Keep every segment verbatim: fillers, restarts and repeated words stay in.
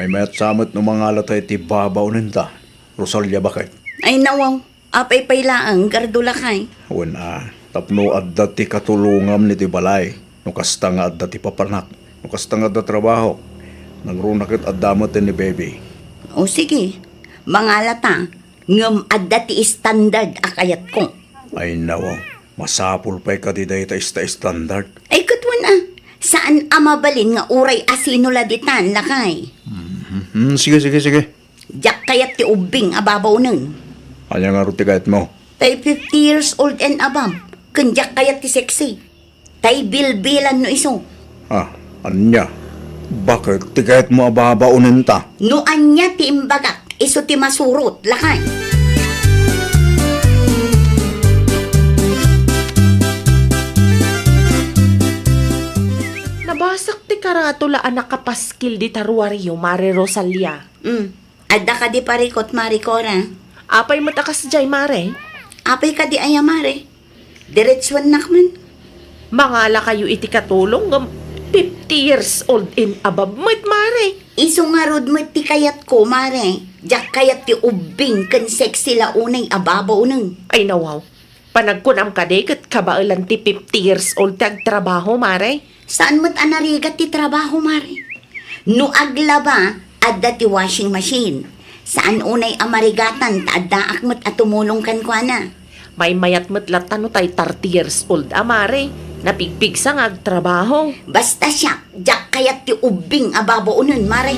Mayat sa met no mangalata iti babaonenta, Rosalia, baket. Ay, nawaw. Apay pay laeng, Gardo lakay? Wen a, tapno adda ti katulongam iti balay, no kasta nga adda ti papanak, no kasta nga adda trabaho, nangruna ket adda met ni baby. O sige, mangalata, ngem adda ti standard a kayatko. Ay, nawaw. Masapul pay kadi dayta ista standard? Ay, ket wen a, saan a mabalin nga uray asino la ditan, lakay. Mhm. Hmm, sige, sige, sige. Diak kayat ti ubbing a babaonen. Ania ngarud ti kayatmo? Tay fifty years old and above. Ken diak kayat ti sexy. Tay bilbilan no isu. Ah, ania? Baket ti kayatmo a babaonenta? No ania ti imbagak, isu ti masurot, lakay. Nabasak ti karatula a nakapaskil dita ruario, Mare Rosalia. Mm. Adda kadi parikot, Mare Cora? Apay met a kasdiay, Mare? Apay kadi aya, Mare? Diretsuennak man. Mangalakayo iti katulong ngem fifty years old and above met, Mare. Isu ngarud met ti kayatko, Mare. Diak kayat ti ubbing ken sexy la unay a babaonen. Ay, nawaw. Panagkunam kadi ket kabaelan ti fifty years old ti agtrabaho, Mare? Saan met a narigat ti trabaho, Mare? No aglaba, adda ti washing machine. Saan unay a marigatan ta addaak met a tumulong kenkuana. Maymayat met latta no tay thirty years old a, Mare. Napigpigsa nga agtrabaho. Basta siak, diak kayat ti ubbing a babaonen, Mare.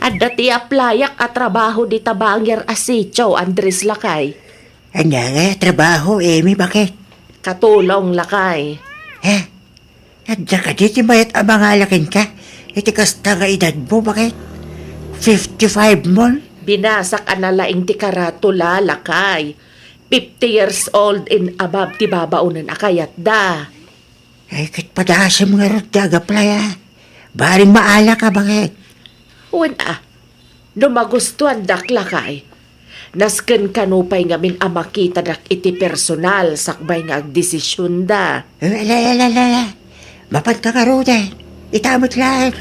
Adda ti aplayak a trabaho dita bangir a sitio, Andres, lakay. Ania nga trabaho, Amy, baket? Katulong, lakay. Eh, adda kadi ti mayat a mangala kenka iti kasta nga edadmo, baket? Fifty-five mon? Binasak a nalaing ti karatula, lakay. Fifty years old and above ti babaonen a kayatda. Ay, ket padasem ngarud ti agaplay, a. Bareng maalaka, baket? Wen a, no magustuandak, lakay, nasken kano pay ngamin a makitadak iti personal sakbay nga agdesisionda. Eh, ala, ala, ala, ala. Mapanka ngaruden. Ita met laeng.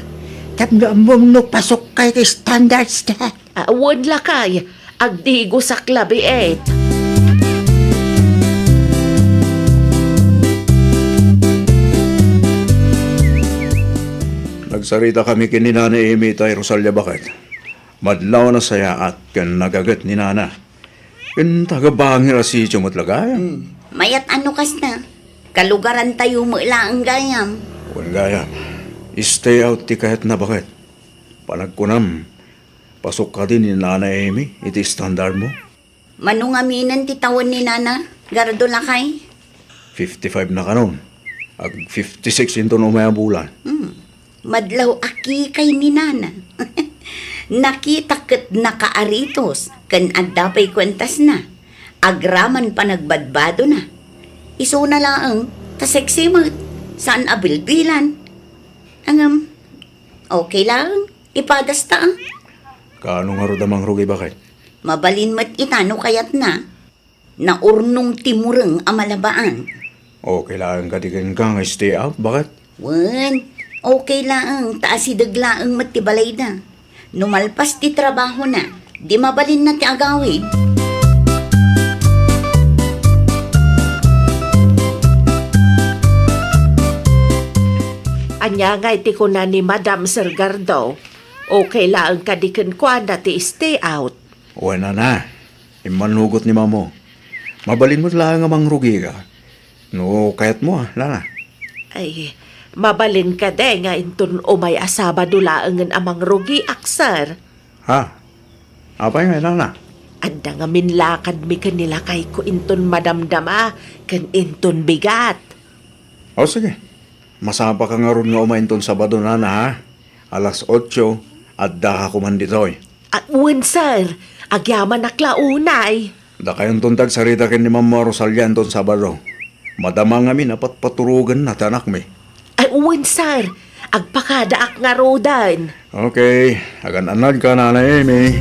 Tapno ammom no pasukka iti standards da. Ah, wen, lakay, agdigosak labiit. Nagsaritakami ken ni Nana Amy tay Rosalia, baket. Madlaw a nasayaat ken nagaget ni Nana. Ken taga-Bangir a sitio met la gayam. Hmm. Mayat a no kasta. Kalugarantayo met laeng gayam. Wen gayam. Stay out ti kayatna, baket. Panagkunam, pasukka kadi ni Nana Amy iti standardmo? Mano ngaminen ti tawen ni Nana, Gardo lakay? Fifty-five na kanon. Ag fifty-six inton umay a bulan. Hmm. Madlaw a kikay ni Nana. Nakita ket nakaaritos ken adda pay kuentasna. Agraman panagbadbadona. Isuna laeng, ta sexy met. Saan a bilbilan. Ngem, okay laeng. Ipadasta, a. Kaano ngarud a mangrugi, baket? Mabalin met ita no kayatna. Naurnong ti mureng a malabaan. Okay laeng kadi kenka nga stay out, baket? Wen, okay laeng ta asideg laeng met ti balayda. No malpas ti trabahona, di mabalinna ti agawid. Ania ngay ti kuna ni Madam, Sir Gardo? Okay laeng kadi kenkuana ti stay out? Wen, Nana, immanugot ni Mamo. Mabalin met laeng a mangrugika. No kayatmo, a, Nana. Ay, mabalin kadi nga inton umay a Sabado laengen a mangrugiak, sir? Ha? Apay ngay, Nana? Adda ngamin lakadmi ken ni lakayko inton madamdama ken inton bigat. O, sige. Masapaka ngarud nga umay inton Sabado, Nana, ha? Alas otso, addaka koman ditoy. Ah, wen, sir. Agyamanak la unay. Dakayonton ti agsarita ken ni Mama Rosalia inton Sabado. Madama ngamin a patpaturogenna ti anakmi. Ay, wen, sir. Agpakadaak ngaruden. Okay. Agan-anadka, Nana Amy.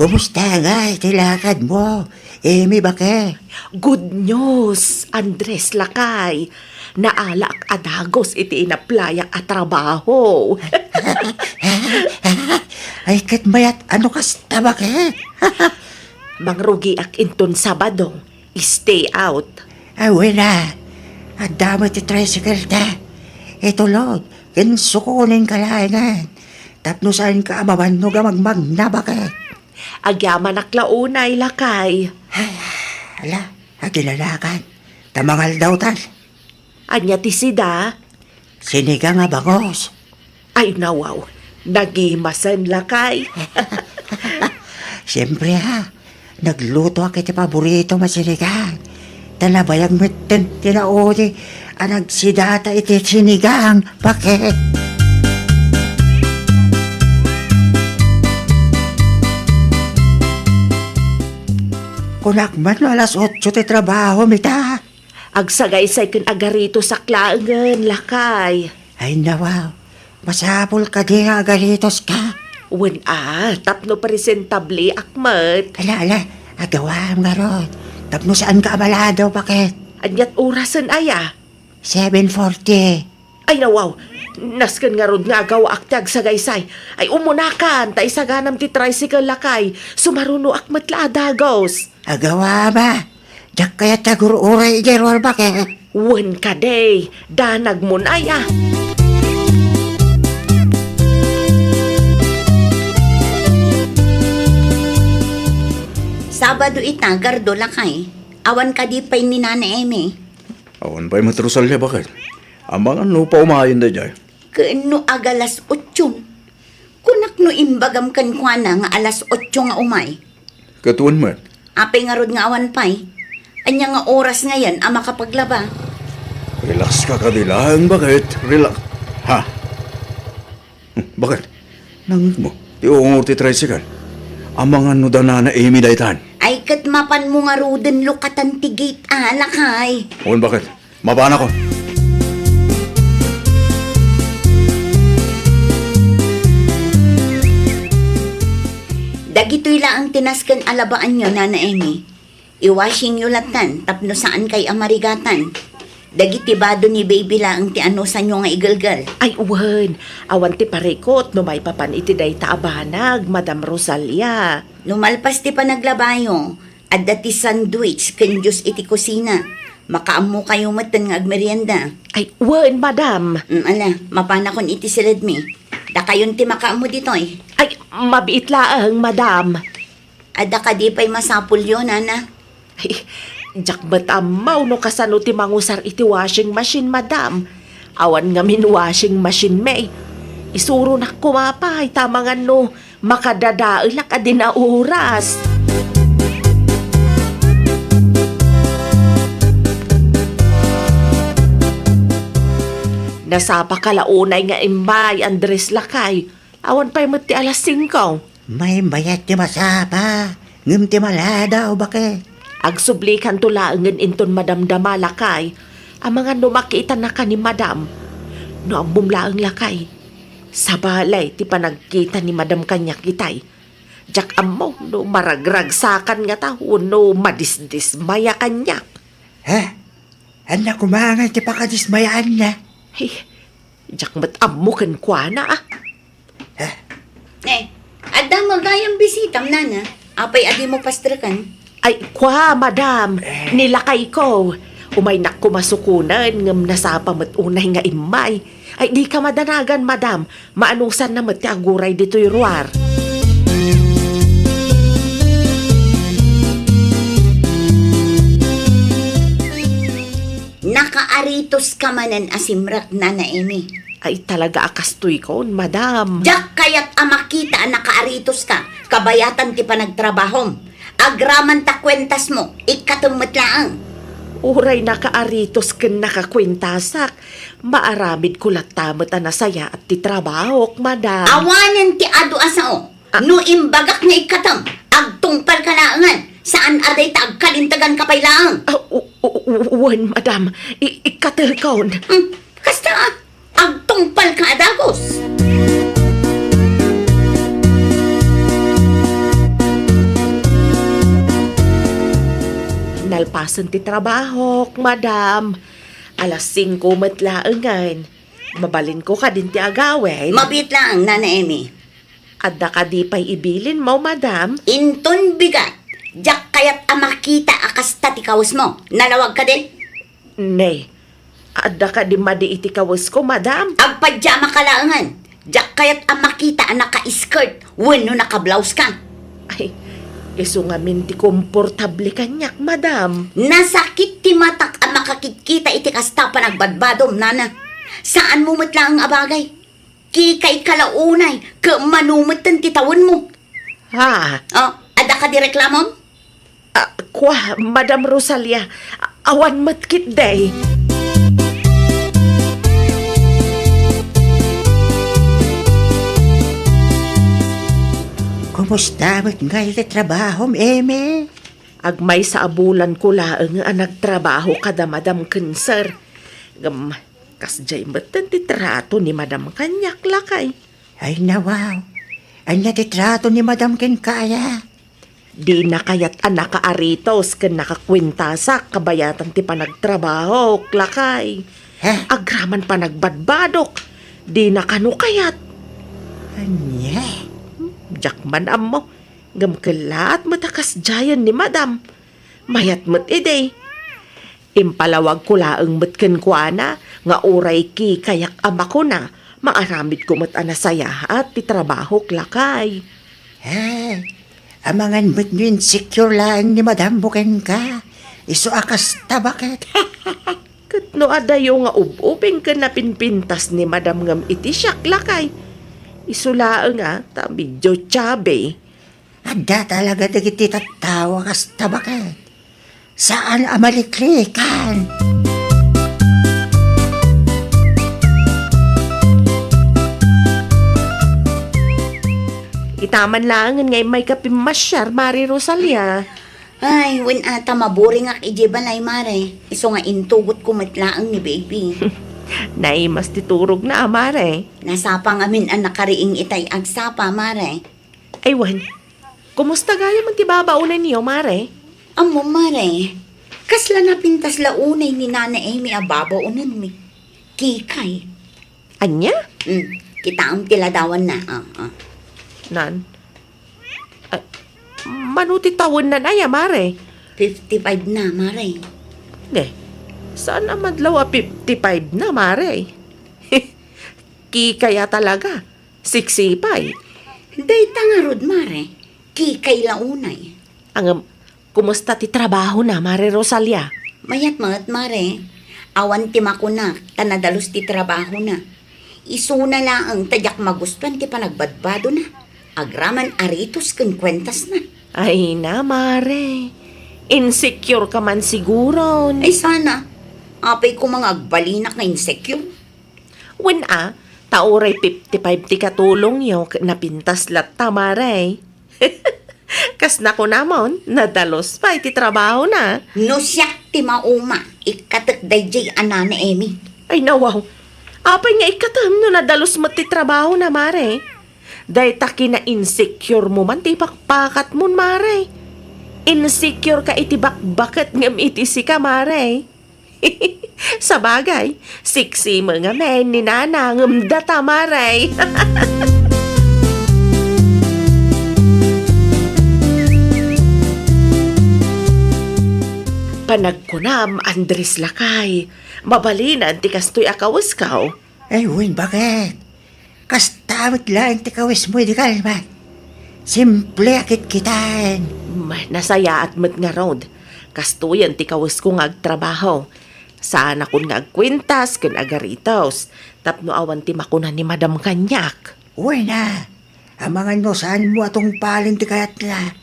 Kumusta ngay ti lakadmo, Amy, baket? Good news, Andres, lakay. Naalaak a dagus iti inaplayak a trabaho. Ay, ket mayat, ano kasta, baket? Mangrugiak inton Sabado. Stay out. Ay, wen a. Adda met ti tricycle ta. Itulod, ken sukonen ka laengen. Tapno saanka a mabannog a magmagna, baket. Agyamanak la unay, lakay. Ay, ala, agilalakan. Ta mangaldawtan. Ania ti sida? Sinigang a bangus. Ay, nawaw. Nagimasen, lakay. Siyempre, ha. Naglutoak iti paboritom a sinigang. Ta nabayag metten ti naudi a nagsidata iti sinigang, baket. Kunak man no alas otso ti trabaho, mita. Agsagaysay ken agaritosak laengen, lakay. Ay, nawaw. Masapul kadi nga agaritoska? Wen a, tapno presentableak met. Ala, ala, agawam ngarud. Tapno saanka a maladaw, baket. Aniat orasen aya? Seven forty. Ay, nawaw. Nasken ngarud nga agawaak ti agsagaysay. Ay, umunakan, ta isaganam ti tricycle, lakay. Sumarunoak met la a dagus. Agawam a. Diak kayat ti agur-uray idiay ruar, baket. Wen kadi, danagmon aya. Sabado ita, Gardo, lakay. Awan kadi pay ni Nana Emi? Awan pay met, Rosalia, baket. Amangan no paumayen daydiay. Ken no agalas otso? Kunak no imbagam kenkuana nga alas otso nga umay. Ket wen met. Apay ngarud nga awan pay? Ania nga oras ngayen a makapaglaba? Relax ka kadi laeng, baket. Relax. Ha? Hmm, baket? Nangngegmo ti ungor ti tricycle. Amangan no da Nana Emi daytan. Ay, ket mapanmo ngaruden lukatan ti gate, a, lakay. Wen, baket. Mapanakon. Dagitoy laeng ti nasken a labaanyo, Nana Emi. I-washingyo lattan tapno saankay a marigatan. Dagiti bado ni baby laeng ti anusanyo nga igelgel. Ay, wen. Awan ti parikut no maipapan iti dayta a banag, Madam Rosalia. No malpas ti panaglabayo, adda ti sandwich ken juice iti kusina. Makaammokayo metten nga agmerienda. Ay, wen, madam. Mm, ala, mapanakon iti siledmi. Dakayon ti makaammo ditoy. Ay, mabiit laeng, madam. Adda kadi pay masapulyo, nana? Ay, diak met ammo no kasano ti mangusar iti washing machine, madam. Awan ngamin washing machine mi. Isuronak koma pay, ta amangan no makadadaelak a di nauras. Nasapaka la unay nga immay, Andres, lakay. Awan pay met ti alas singko. Maymayat ti masapa, ngem ti maladaw, baket. Agsublikanto laengen inton madamdama, lakay. Amangan no makitanaka ni madam. No ammom laeng, lakay. Sabali ti panagkita ni madam kaniak itay. Diak ammo no maragragsakan ngata wenno madisdismaya kaniak. Ha? Ania koma ngay ti pakadismayaanna? Ay, diak met ammo kenkuana, a. Ha? Eh, adda met gayam bisitam, nana. Apay a dimo pastreken? Ay, kua, madam. Eh. Ni lakayko. Umaynak koma sukonen, ngem nasapa met unay nga immay. Ay, dika madanagan, madam. Maanusanna met ti aguray ditoy ruar. Nakaaritoska manen a simrek, Nana Emi. Ay, talaga a kastoykon, madam. Diak kayat a makita a nakaaritoska, kabayatan ti panagtrabahom. Agraman ta kuentasmo, ikkatem met laeng. Uray nakaaritos ken nakakuentasak, maaramidko latta met a nasayaat ti trabahok, madam. Awanen ti adu a sao. Ah. No imbagak nga ikkatem, agtungpalka laengen. Saan a dayta agkalinteganka pay laeng. Ah, u-, u-, u-, wen, madam. I-, ikkatekon. Hmm, kasta, ah. Agtungpalka a dagus. Nalpasen ti trabahok, madam. Alas singko met laengen. Mabalinko kadin ti agawid. Mabiit laeng, Nana Emi. Adda kadi pay ibilinmo, madam? Inton bigat, diak kayat a makita a kasta ti kawesmo. Nalawag kadi? Ne, adda kadi madi iti kawesko, madam? Agpadiama ka laengen. Diak kayat a makita a naka-skirt wenno naka-blouse ka. Ay, isu ngamin ti komportable kaniak, madam. Nasakit ti matak a makakitkita iti kasta panagbadbadom, nana. Saanmo met laeng a bagay. Kikay ka la unay, ket mano metten ti tawenmo. Ha? Oh, adda kadi reklamom? Ah, kua, Madam Rosalia, a-, awan met ketdi. Kumusta met ngay ti trabahom, Emi? Agmaysa a bulanko laeng a nagtrabaho kada madam ken sir. Ngem, kasdiay metten ti trato ni madam kaniak, lakay. Ay, nawaw. Ania ti trato ni madam kenka aya? Dina kayat a nakaaritos ken nakakuentasak kabayatan ti panagtrabahok, lakay. Ha? Agraman panagbadbadok. Dina kano kayat. Ania? Diak man ammo. Ngem kellaat met a kasdiayen ni madam. Mayat met idi. Impalawagko laeng met kenkuana nga uray kikayak a makuna, maaramidko met a nasayaat ti trabahok, lakay. Ay, amangan met no insecure laeng ni madammo kenka. Isu a kasta, baket. Ket no adayo nga ub-ubing ken napinpintas ni madam ngem iti siak, lakay. Isu laeng a ta medio chubby. Adda talaga dagiti tattao a kasta, baket. Saan a maliklikan. Itaman laengen nga immayka pimmasiar, Mare Rosalia. Ay, wen a ta maburingak idiay balay, Mare. Isu nga intugotko met laeng ni baby. Naimas ti turogna, a, Mare. Nasapa ngamin a nakariing itay agsapa, Mare. Ay, wen. Kumusta gayam ti babaonenyo, Mare? Ammo, Mare. Kasla napintas la unay ni Nana Emi a babaonenmi. Kikay. Ania? Mm, kitaem ti ladawanna. Ah, ah. Nan? Ay, mano ti tawennan aya, Mare? Fifty-five na, Mare. Ne, saan a madlaw a fifty-five na, Mare? Kikay a talaga. Sixty-five. Dayta ngarud, Mare. Kikay la unay. Ngem, kumusta ti trabahona, Mare Rosalia? Mayat met, Mare. Awan ti makunak, ta nadalus ti trabahona. Isuna laeng ta diak magustuan ti panagbadbadona. Agraman aritos ken kuentasna. Ay na, Mare. Insecure ka man siguron. Ay, sana. Apay koma nga agbalinak nga insecure. Wen a, ta uray fifty-five ti katulongyo ket napintas latta, Mare. Kas nakunamon, nadalus pay ti trabahona. No siak ti mauma, ikkatek daydiay a Nana Emi. Ay, nawaw. Apay nga ikkatem no nadalus met ti trabahona, Mare? Dayta kina-insecure mo man ti pakpakatmon, Mare. Insecure ka iti bakbaket ngem iti sika, Mare. Sabagay, sexy mo ngamin ni Nana ngem data, Mare. Panagkunam, Andres, lakay, mabalinan ti kastoy a kawesko. Ay, wen, baket? Kasta met laeng ti kawesmo idi kalman. Simple a kitkitaen. Mm, nasayaat met ngarud. Kastoyen ti kawesko nga agtrabaho. Saanakon nga agkuentas ken agaritos tapno awan ti makuna ni Madam kaniak. Wen a, amangan no saanmo a tungpalen ti kayatna,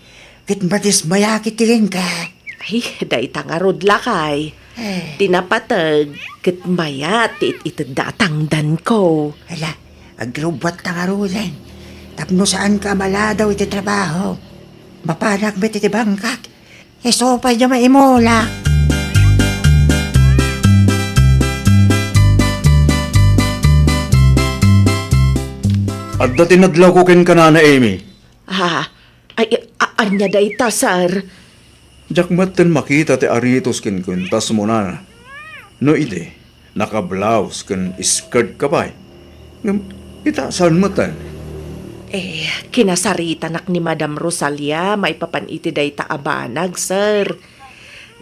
ket madismayakit ti kenka. Ay, dayta ngarud, lakay. Eh. Ti napateg ket mayat ti it-itedda a tangdanko. Ala, agrubbuatta ngaruden. Tapno saanka a maladaw iti trabaho. Mapanak met iti bangkak. Isu pay diay maimulak. Adda ti nadlawko kenka, Nana Emi. Ah, ay, a-, ania dayta, sir? Diak metten makita ti aritos ken kuentasmo, nana. No idi, naka-blouse ken skirt ka pay. Ngem ita, saan metten? Eh, kinasaritanak ni Madam Rosalia maipapan iti dayta a banag, sir.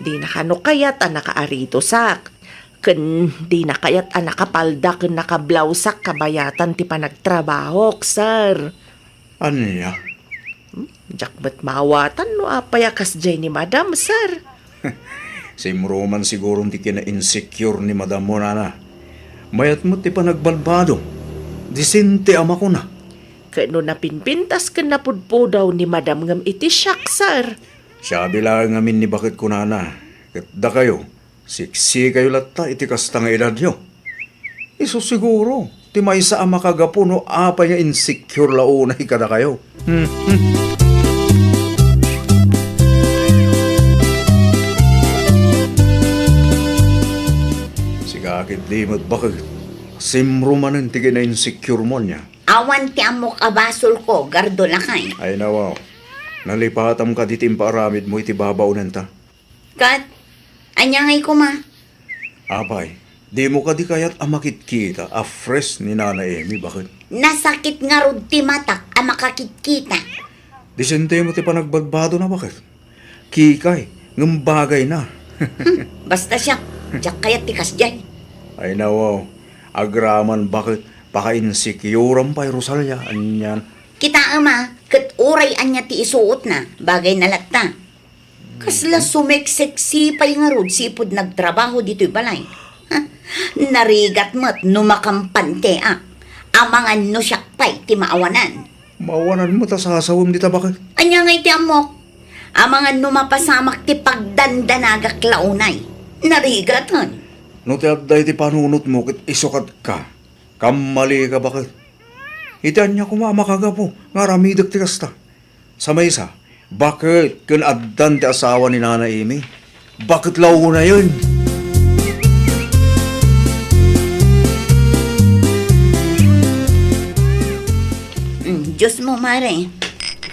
Dina kano kayat a nakaaritosak. Ken dina kayat a nakapalda ken naka-blouseak kabayatan ti panagtrabahok, sir. Ania? Hmm, diak met maawatan no apay a kasdiay ni Madam, sir. Simruman siguron ti kina-insecure ni Madam mo, nana. Mayat met ti panagbalbado. Disente a makuna. Ket no napinpintas ken napudpudaw ni Madam ngem iti siak, sir. Siadi laeng ngamin ni baket kunana, ket dakayo, seksi kayo latta iti kasta nga edadyo. Isu siguro ti maysa a makagapu no apay nga insecure la unay kadakayo. Hmm, hmm. Sika ketdi met baket. Simrumanen ti kina-insecure mo ania. Awan ti ammok a basolko, gardo lakay. Ay, nawaw. Nalipatam kadi ti impaaramidmo iti babaonenta. Ket, ania ngay koma? Apay, dimo kadi kayat a makitkita a fresh ni Nana Emi, baket? Nasakit ngarud ti matak a makakitkita. Disentemo ti panagbadbadona, baket? Kikay, ngem bagayna. Hmm, basta siak, diak kayat ti kasdiay. Ay, nawaw. Agraman, baket? Paka-insecure-am pay, Rosalia, anian. Kitaem a, ket uray ania ti isuotna, bagayna latta. Kasla sumeksexy pay ngarud sipud nagtrabaho ditoy balay. Ha? Narigat met no makampanteak. Amangan no siak pay ti maawanan. Maawanan met a sasawem dita, baket? Ania ngay ti ammok? Amangan no mapasamak ti pagdandanagak la unay. Narigaten. No ti adda iti panunotmo ket isukatka, kammalika, baket. Iti ania koma a makagapu nga aramidek ti kasta? Sa maysa, baket ken addan ti asawa ni Nana Emi? Baket la unayen. Mm, Diyos mo, Mare.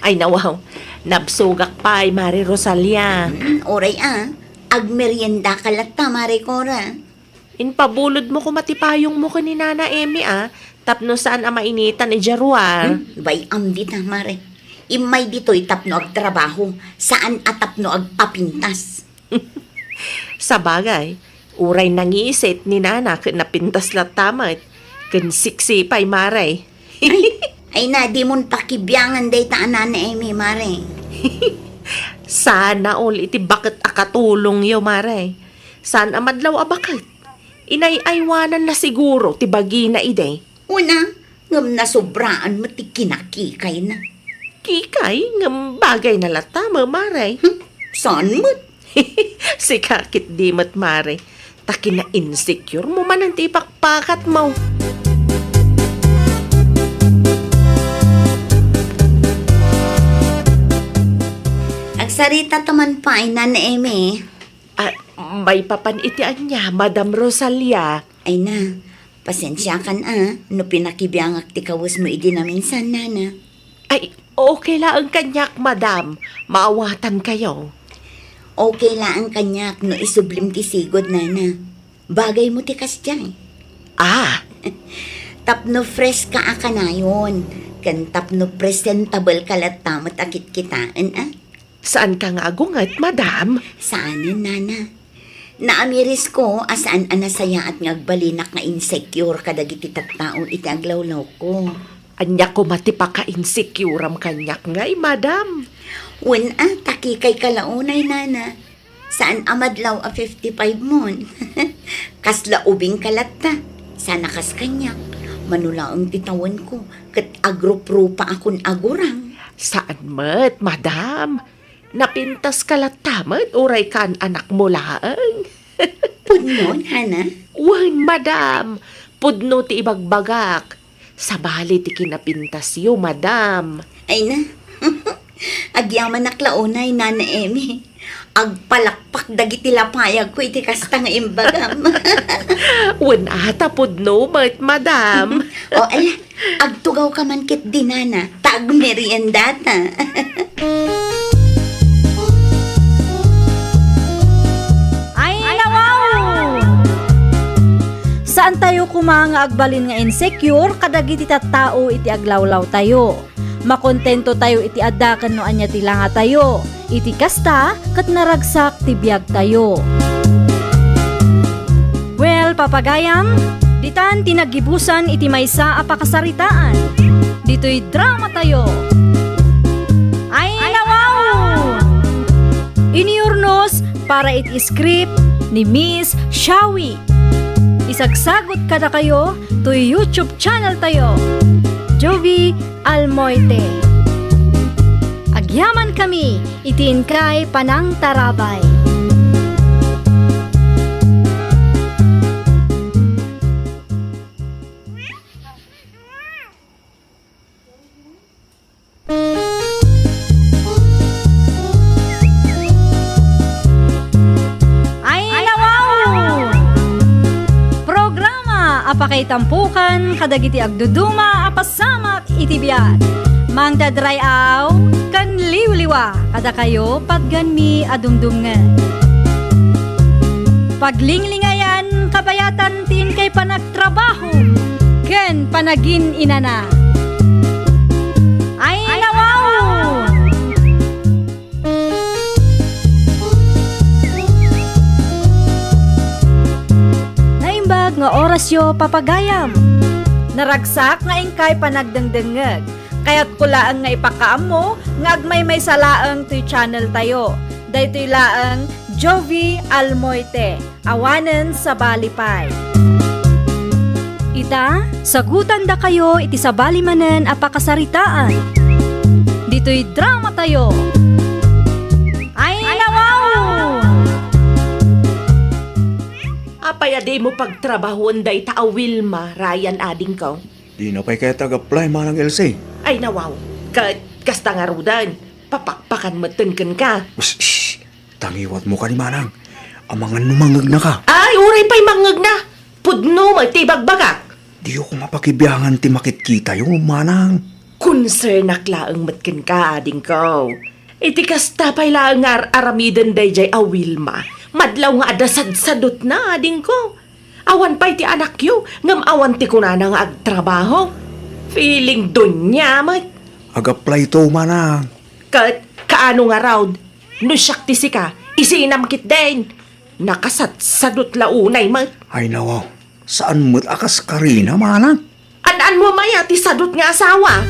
Ay, nawaw. Nabsogak pay, Mare Rosalia. Mm, uray a. Agmerienda ka latta, Mare Cora. Impabulodmo koma ti payongmo ken ni Nana Emi a, tapno saan a mainitan idiay ruar. Hmm, bay-am dita, Mare. Immay ditoy tapno agtrabaho, saan a tapno agpapintas. Sabagay, uray nangisit ni Nana ket napintas latta met, ken siksi pay, Mare. Ay, ay na, dimon pakibiangan dayta a Nana Emi, Mare. Sana all iti baket a katulongyo, Mare. Saan a madlaw a baket. Inay-aywananna siguro ti bagina idi. Una, ngem nasobraan met ti kinakikayna. Kikay, ngem bagayna latta, Mare. Hmm, saan met? Sika ketdi met, Mare. Ta kina-insecure-mo manen ti ipakpakatmo. Agsarita ta man pay, Nana Emi. Ah, maipapan iti ania, Madam Rosalia? Ay na, pasensiakan a, no pinakibiangak ti kawesmo idi naminsan, Nana. Ay, okay laeng kaniak, Madam. Maawatankayo. Okay laeng kaniak no isublim ti sigud, Nana. Bagaymo ti kasdiay. Ah! Tapno fresh ka a kanayon, ken tapno presentable ka latta met a kitkitaen, a? Saanka nga agunget, Madam? Saanen, Nana. Naamirisko a saan a nasayaat nga agbalinak nga insecure kadagiti tattao iti aglawlawko. Ania koma ti paka-insecure-am kaniak ngay, Madam? Wen a, ta kikay ka la unay, Nana. Saan a madlaw a fifty-five mon. Kasla ubing ka latta. Sana kas kaniak. Mano laeng ti tawenko, ket agruprupa akon agurang. Saan met, Madam. Napintas ka latta met, uray kaan-anakmo laeng. Pudno, Nana? Wen, Madam. Pudno ti ibagbagak. Sabali ti kinapintasyo, Madam. Ay na. Agyamanak la unay, Nana Emi. Agpalakpak dagiti lapayagko iti kasta nga imbagam. Wen a, ta pudno met, Madam. O, ala, agtugawka man ketdi, Nana, ta agmeriendata. Saantayo koma nga agbalin nga insecure kadagiti tattao iti aglawlawtayo. Makontentotayo iti adda ken no ania ti langatayo. Iti kasta, ket naragsak ti biagtayo. Well, papagayam, ditan ti naggibusan iti maysa a pakasaritaan. Ditoy dramatayo. Ay, nawaw! Iniurnos para iti script ni Miss Shawi. Isagsagot kadakayo toy YouTube channel tayo, Jovi Almoite. Agyamankami iti inkay panangtarabay. Ay, nawaw! Programa a pakaitampukan kadagiti agduduma a pasamak iti biag. Mangdadray-aw ken liwliwa kadakayo patganmi a dumdumngeg. Paglinglingayan kabayatan ti inkay panagtrabaho ken panagin-inana. Ay, nawaw! Naimbag nga orasyo, papagayam. Naragsak nga inkay panagdengdengngeg. Kayatko laeng nga ipakaammo nga agmaymaysa laeng toy channel tayo. Daytoy laeng Jovi Almoite. Awanen sabali pay. Ita, sagutandakayo iti sabali manen a pakasaritaan. Ditoy dramatayo. Ay, nawaw! Apay a dimo pagtrabahoen dayta a Wilma, Ryan, adingko? Dina pay kayat ag-apply, Manang Elsie. Ay, nawaw. Ket kasta ngaruden, papakpakan metten kenka. Ush, ush. Tangiwatmo kadi, Manang. Amangan no mangngegnaka. Ay, uray pay mangngegnaka. Pudno met ti ibagbagak. Diyo koma pakibiangan ti makitkitayo, Manang. Konsernak laeng met kenka, adingko. Iti kasta pay laeng nga ar-aramiden daydiay a Wilma, madlaw nga adda sadsadutna, adingko. Awan pay ti anakyo, ngem awan ti kunana nga agtrabaho. Feeling donia met. Ag-apply to, Manang. Ket kaano ngarud? No siak ti sika, isinam ketdin. Nakasatsadut la unay met. Ay, nawaw. Saan met a kas karina, Manang? An-anmo aya ti sadut nga asawa?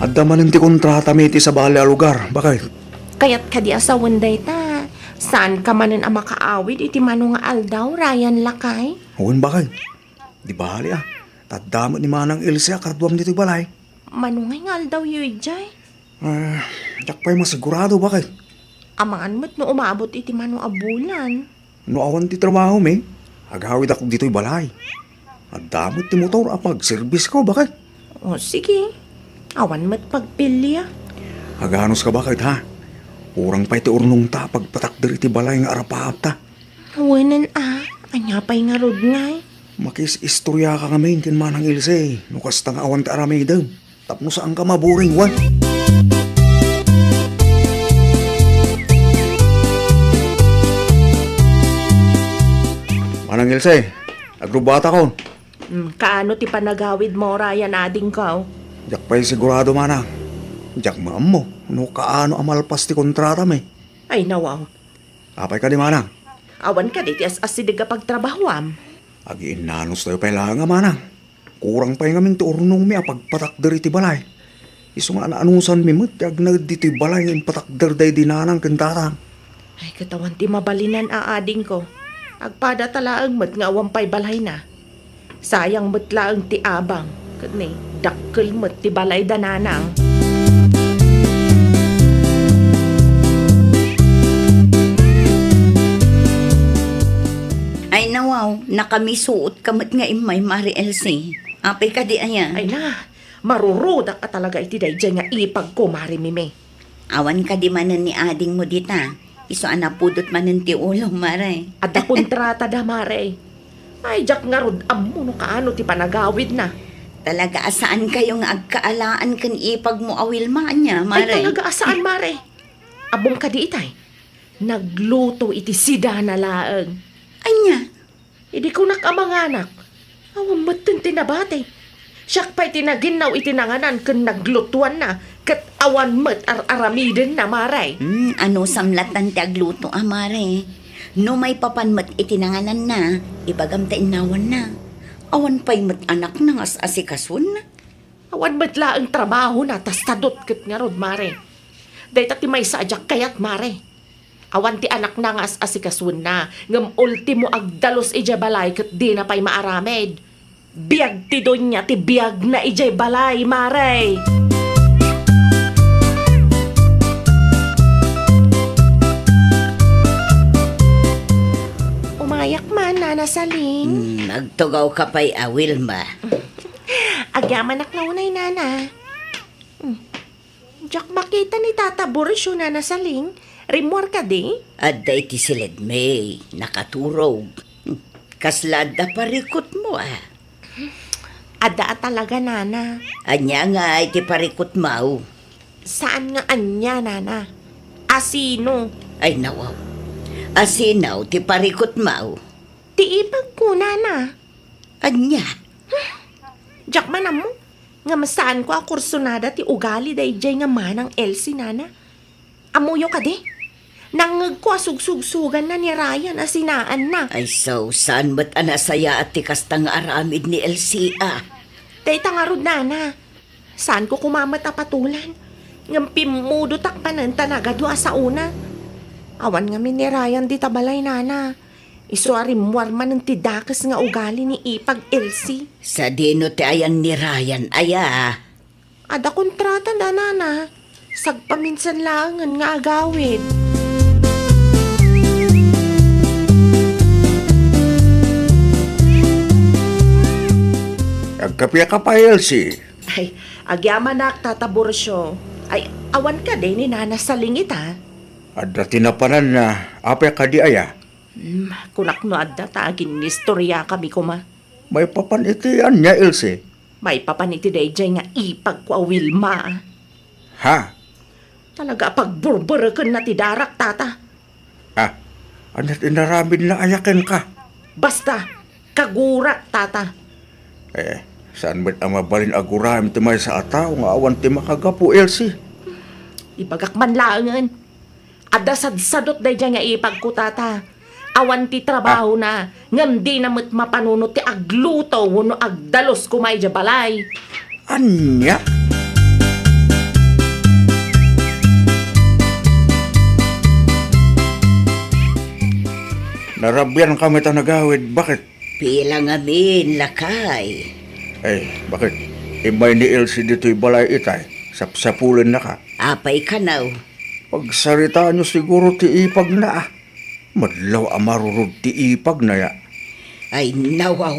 Adda manen ti kontratami iti sabali a lugar, bakay. Kayat kadi a sawen dayta, saanka manen a makaawid iti mano nga aldaw, Ryan, lakay? Wen, bakay. Di bali, a. Tadda met ni Manang Elsie a kaduam ditoy balay. Mano ngay nga aldawyo idiay? Ah, diak pay masigurado, bakay. Amangan met no umabot iti mano a bulan. No awan ti trabahomi, agawidak ditoy balay. Adda met ti motor a pagserbisko, bakay. O, sige. Awan met pagpilia. Aganuska, bakay, ha? Kurang pay ti urnongta a pagpatakder iti balay nga arapaapta. Wenen a, ania pay ngarud ngay? Makis-istoriaka ngamin ken Manang Ilse, no kasta nga awan ti aramidem. Tapno saanka maburing, wen. Manang Ilse, agrubbatakon. Hmm, kaano ti panagawidmo, Ryan, adingko? Diak pay sigurado, Manang. Diak maammo no kaano a malpas ti kontratami. Ay, nawaw. Apay kadi, Manang? Awan kadi ti as-asideg a pagtrabahoam? Agiinnanos tayo pay laeng a, Manang. Kurang pay ngamin ti urnongmi a pagpatakder iti balay. Isu nga naanusanmi met ti agnaed ditoy balay nga impatakder daydi nanang ken tatang. Ay, ket awan ti mabalinan a, adingko. Agpadata laeng met nga awan pay balayna. Sayang met laeng ti abang, ket ni, dakkel met ti balay da nanang. Ay, nawaw, nakamisuot ka met nga immay, Mari Elsie. Apay kadi aya? Ay na, marurudak a talaga iti daydiay nga ipagko, Mari Mimi. Awan kadi manen ni adingmo dita? Isu a napudot manen ti ulo, Mare. Adda kontrata da, Mare. Ay, diak ngarud ammo no kaano ti panagawidna. Talaga a saankayo nga agkaalaan ken ipagmo a Wilma ania, Mare? Ay, talaga a saan, Mare. Ammom kadi itay? Nagluto iti sidana laeng. Ania? Idi kunak a manganak, awan metten ti nabati. Siak pay ti naginnaw iti nanganan ken naglutuanna, ket awan met ar-aramidenna, Mare. Hmm, anusam lattan ti agluto a, Mare? No maipapan met iti nangananna, ibagam ta innawanna. Awan pay met anakna nga as-asikasuenna. Awan met laeng trabahona ta sadut ket ngarud, Mare. Dayta ti maysa a diak kayat, Mare. Awan ti anakna nga as-asikasuenna, ngem ultimo agdalus idiay balay ket dina pay maaramid. Biag ti donia ti biagna idiay balay, Mare. Umayak man, Nana Saling. Hmm, agtugawka pay a, Wilma. Agyamanak nga unay, Nana. Hmm. Diak makita ni Tata Borcio, Nana Saling. Rimmuar kadi? Adda iti siledmi, nakaturog. Kasla adda parikutmo, a? Adda a talaga, Nana. Ania nga iti parikutmo? Saan nga ania, Nana? Asino? Ay, nawaw. Asino ti parikutmo? Ti ipagko, Nana. Ania? Diak man ammo. Ngem saanko a kursunada ti ugali daydiay nga manang Elsie, Nana. Ammoyo kadi? Nangngegko a sugsugsuganna ni Ryan a sinaanna. Ay, so, saan met a nasayaat ti kasta nga aramid ni Elsie, a? Dayta ngarud, Nana. Saanko koma met a patulan. Ngem pimmudotak manen ta nagadu a saona. Awan ngamin ni Ryan dita balay, Nana. Isu a rimmuar manen ti dakes nga ugali ni Ipag Elsie. Sadino ti ayan ni Ryan aya? Adda kontrata da, Nana. Sagpaminsan laengen nga agawid. Agkapiaka pay, Elsie? Ay, agyamanak, Tata Borcio. Ay, awan kadi ni Nana Saling ita? Adda ti napananna, apay kadi aya? Hmm, kunak no adda ta aginnistoriakami koma. Maipapan iti ania, Elsie? Maipapan iti daydiay nga ipagko a Wilma. Ha? Talaga a pagburburekenna ti darak, Tata. Ah, ania ti inaramidna aya kenka? Basta, kagurak, Tata. Eh, saan met a mabalin a guraem ti maysa a tao nga awan ti makagapu, Elsie? Ibagak man laengen. Adda sadsadot daydiay nga ipagko, Tata. Awan ti trabahona, ngem dina met mapanunot ti agluto wenno agdalus koma idiay balay. Ania? Narabiankami ta nagawid, baket? Pila ngamin, lakay? Ay, baket? Immay ni Elsie ditoy balay itay, sapsapulennaka. Apay kano? Pagsaritaanyo siguro ti ipagna, a. Madlaw a marurod ti ipagna, ya. Ay, nawaw.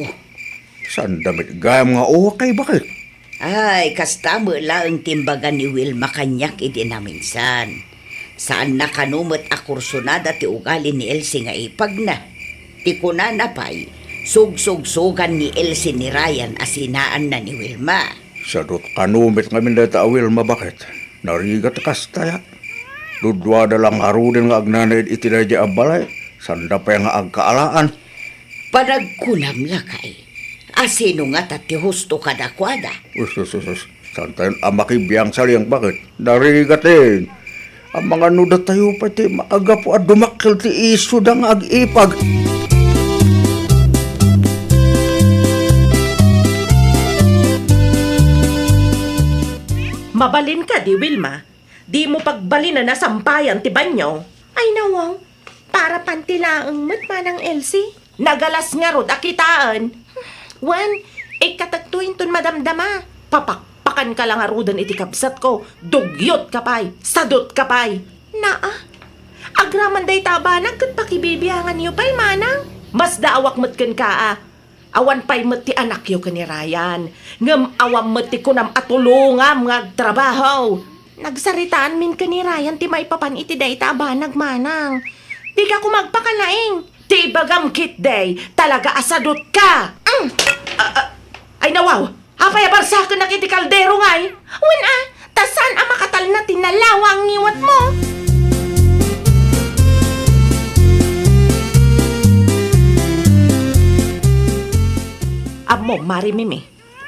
Saanda met gayam nga okay, baket? Ay, kasta met laeng ti imbaga ni Wilma kaniak idi naminsan. Saanna kano met a kursunada ti ugali ni Elsie nga ipagna. Ti kunana pay, sugsugsugan ni Elsie ni Ryan a sinaanna ni Wilma. Sadut kano met ngamin dayta a Wilma, baket? Narigat kasta, ya. Duduada la ngaruden nga agnanaed iti daydiay a balay, saanda pay nga agkaalaan. Panagkunam, lakay, asino ngata ti husto kadakuada? Us, us, us, us. Saantayon a makibiang, Saling, baket? Narigaten. Amangan no datayo pay ti makagapu a dumakkel ti isuda nga ag-ipag. Mabalin kadi, Wilma? Dimo pagbalin a nasampayan ti banio? Ay, nawaw. Para panti laeng met, Manang Elsie. Nagalas ngarud a kitaen. Wen, ikkatekto inton madamdama. Papakpakanka la ngaruden iti kabsatko. Dugyot ka pay. Sadut ka pay. Naa. Agraman dayta a banag ket pakibibianganyo pay, Manang. Masdaawak met kenka, a. Awan pay met ti anakyo ken ni Ryan, ngem awan met ti kunam a tulongam nga agtrabaho. Nagsaritaanmin ken ni Ryan ti maipapan iti dayta a banag, Manang. Dika koma agpakalaing. Ti ibagam ketdi, talaga a sadutka. Mm. Ah, ah, ay, nawaw, apay a barsakennak iti kaldero ngay? Wen a, ta saan a makatalna ti nalawa a ngiwatmo. Ammom, Mare Mimi,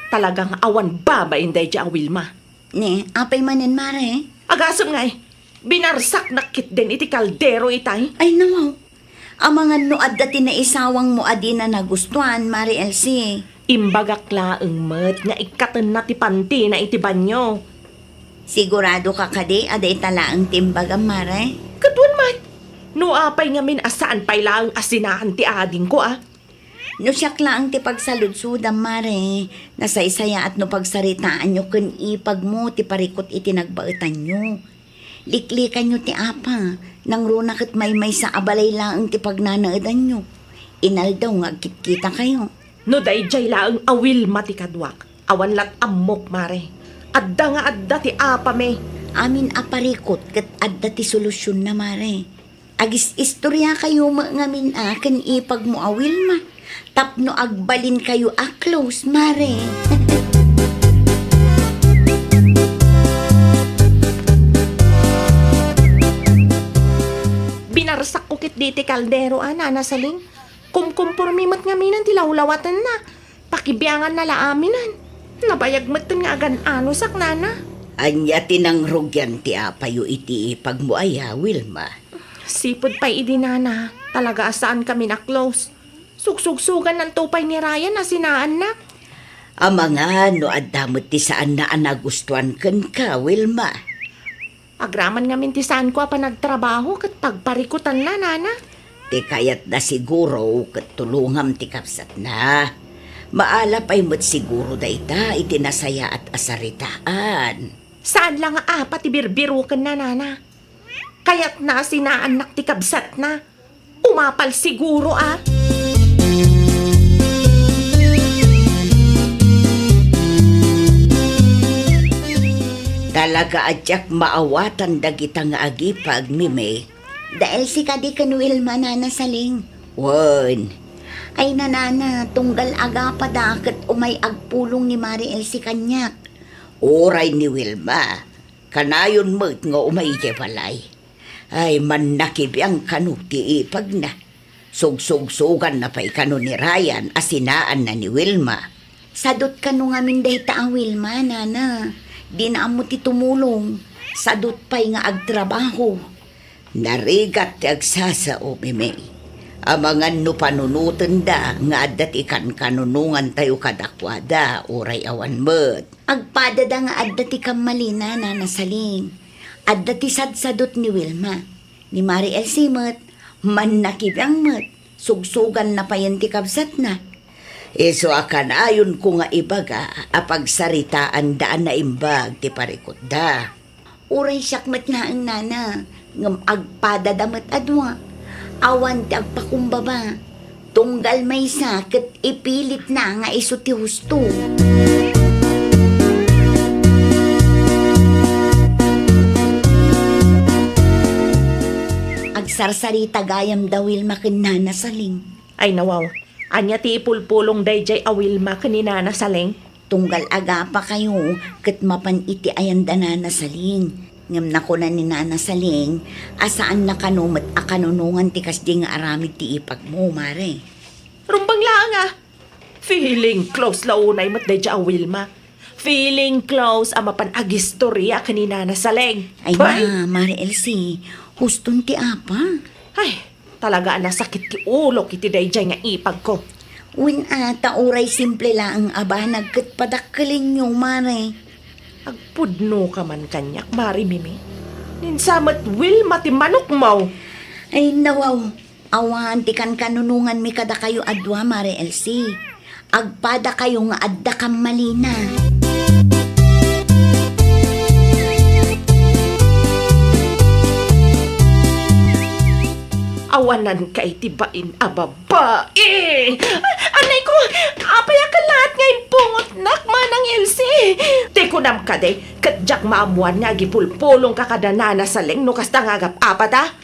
talaga nga awan babain daydiay a Wilma. Ne, apay manen, Mare? Agasem ngay, binarsaknak ketdin iti kaldero itay. Ay, nawaw. Amangan no adda ti naisawangmo a dina nagustuan, Mare Elsie. Imbagak laeng met nga ikkatenna ti pantina iti banio. Sigurado ka kadi a dayta laeng ti imbagam, Mare? Ket wen met. No apay ngamin a saan pay laeng a sinaan ti adingko, a? No siak laeng ti pagsaludsodam, Mare, nasaysayaat no pagsaritaanyo ken ipagmo ti parikut iti nagbaetanyo. Liklikanyo ti apa, nangruna ket maymaysa a balay laeng ti pagnanaedanyo. Inaldaw nga agkitkitakayo. No daydiay laeng a Wilma ti kaduak, awan lat ammok, Mare. Adda nga adda ti apami. Amin a parikut ket adda ti solusionna, Mare. Agis-istoriakayo met ngamin a ken ipagmo a Wilma tapno agbalinkayo a close, Mare. Binarsakko ketdi ti kaldero a, Nana Saling. Kumkumpormi met ngamin ti lawlawatenna. Pakibianganna la aminen. Nabayag metten nga agan-anosak, Nana. Ania ti nangrugian ti apayo iti ipagmo aya, Wilma? Sipud pay idi, Nana, talaga a saankamin a close. Sugsugsugannanto pay ni Ryan a sinaannak. Amangan no adda met ti saanna a nagustuan kenka, Wilma. Agraman ngamin ti saanko a panagtrabaho ket pagparikutanna, Nana. Ti kayatna siguro ket tulongam ti kabsatna. Maala pay met siguro dayta iti nasayaat a saritaan. Saan la nga apa ti birbirokenna, Nana. Kayatna a sinaannak ti kabsatna. Umapal siguro, a. Talaga a diak maawatan dagita nga agipag, Mimi. Da Elsie kadi ken Wilma, Nana Saling? Wen. Ay, Nana, tunggal agapada ket umay agpulong ni Mare Elsie kaniak. Uray ni Wilma, kanayon met nga umay idiay balay. Ay, mannakibiang kano ti ipagna. Sugsugsuganna pay kano ni Ryan a sinaanna ni Wilma. Sadut kano ngamin dayta a Wilma, Nana. Dina ammo ti tumulong. Sadut pay nga agtrabaho. Narigat ti agsasao, Mimi. Amangan no panunotenda nga adda ti kankanunongantayo kadakuada, uray awan met. Agpadada nga adda ti kammalina, Nana Saling. Adda ti sadsadut ni Wilma. Ni Mare Elsie met, mannakibiang met, sugsuganna payen ti kabsatna. Isu a kanayonko nga ibaga a pagsaritaanda a naimbag ti parikutda. Uray siak met laeng, Nana, ngem agpadada met a dua. Awan ti agpakumbaba. Tunggal maysa ket ipilitna nga isu ti husto. Agsarsarita gayam da Wilma ken Nana Saling. Ay, nawaw. Ania ti ipulpulong daydiay a Wilma ken ni Nana Saling? Tunggal agapakayo ket mapan iti ayan da Nana Saling. Ngem nakuna ni Nana Saling a saanna kano met a kanunongan ti kasdi nga aramid ti ipagmo, Mare. Rumbeng laeng, a. Feeling close la unay met daydiay a Wilma. Feeling close a mapan agistorya ken ni Nana Saling. Ay, Bay! Na, Mare Elsie, huston ti apa? Ay, talaga a nasakit ti ulok iti daydiay nga ipagko. Wen a, ta uray simple laeng a banag ket padakkelenyo, Mare. Agpudnoka man kaniak, Mare Mimi. Ninsa met Wilma ti manokmo. Ay, nawaw. Awan ti kankanunonganmi kadakayo a dua, Mare Elsie. Agpadakayo nga adda kammalina. Awananka iti bain a babai. Anay ko, apay a kalaat nga imbungotnak, Manang Elsie? Ti kunam kadi, ket diak maammuan nga agipulpulongka kada Nana Saling no kasta nga agap-apata?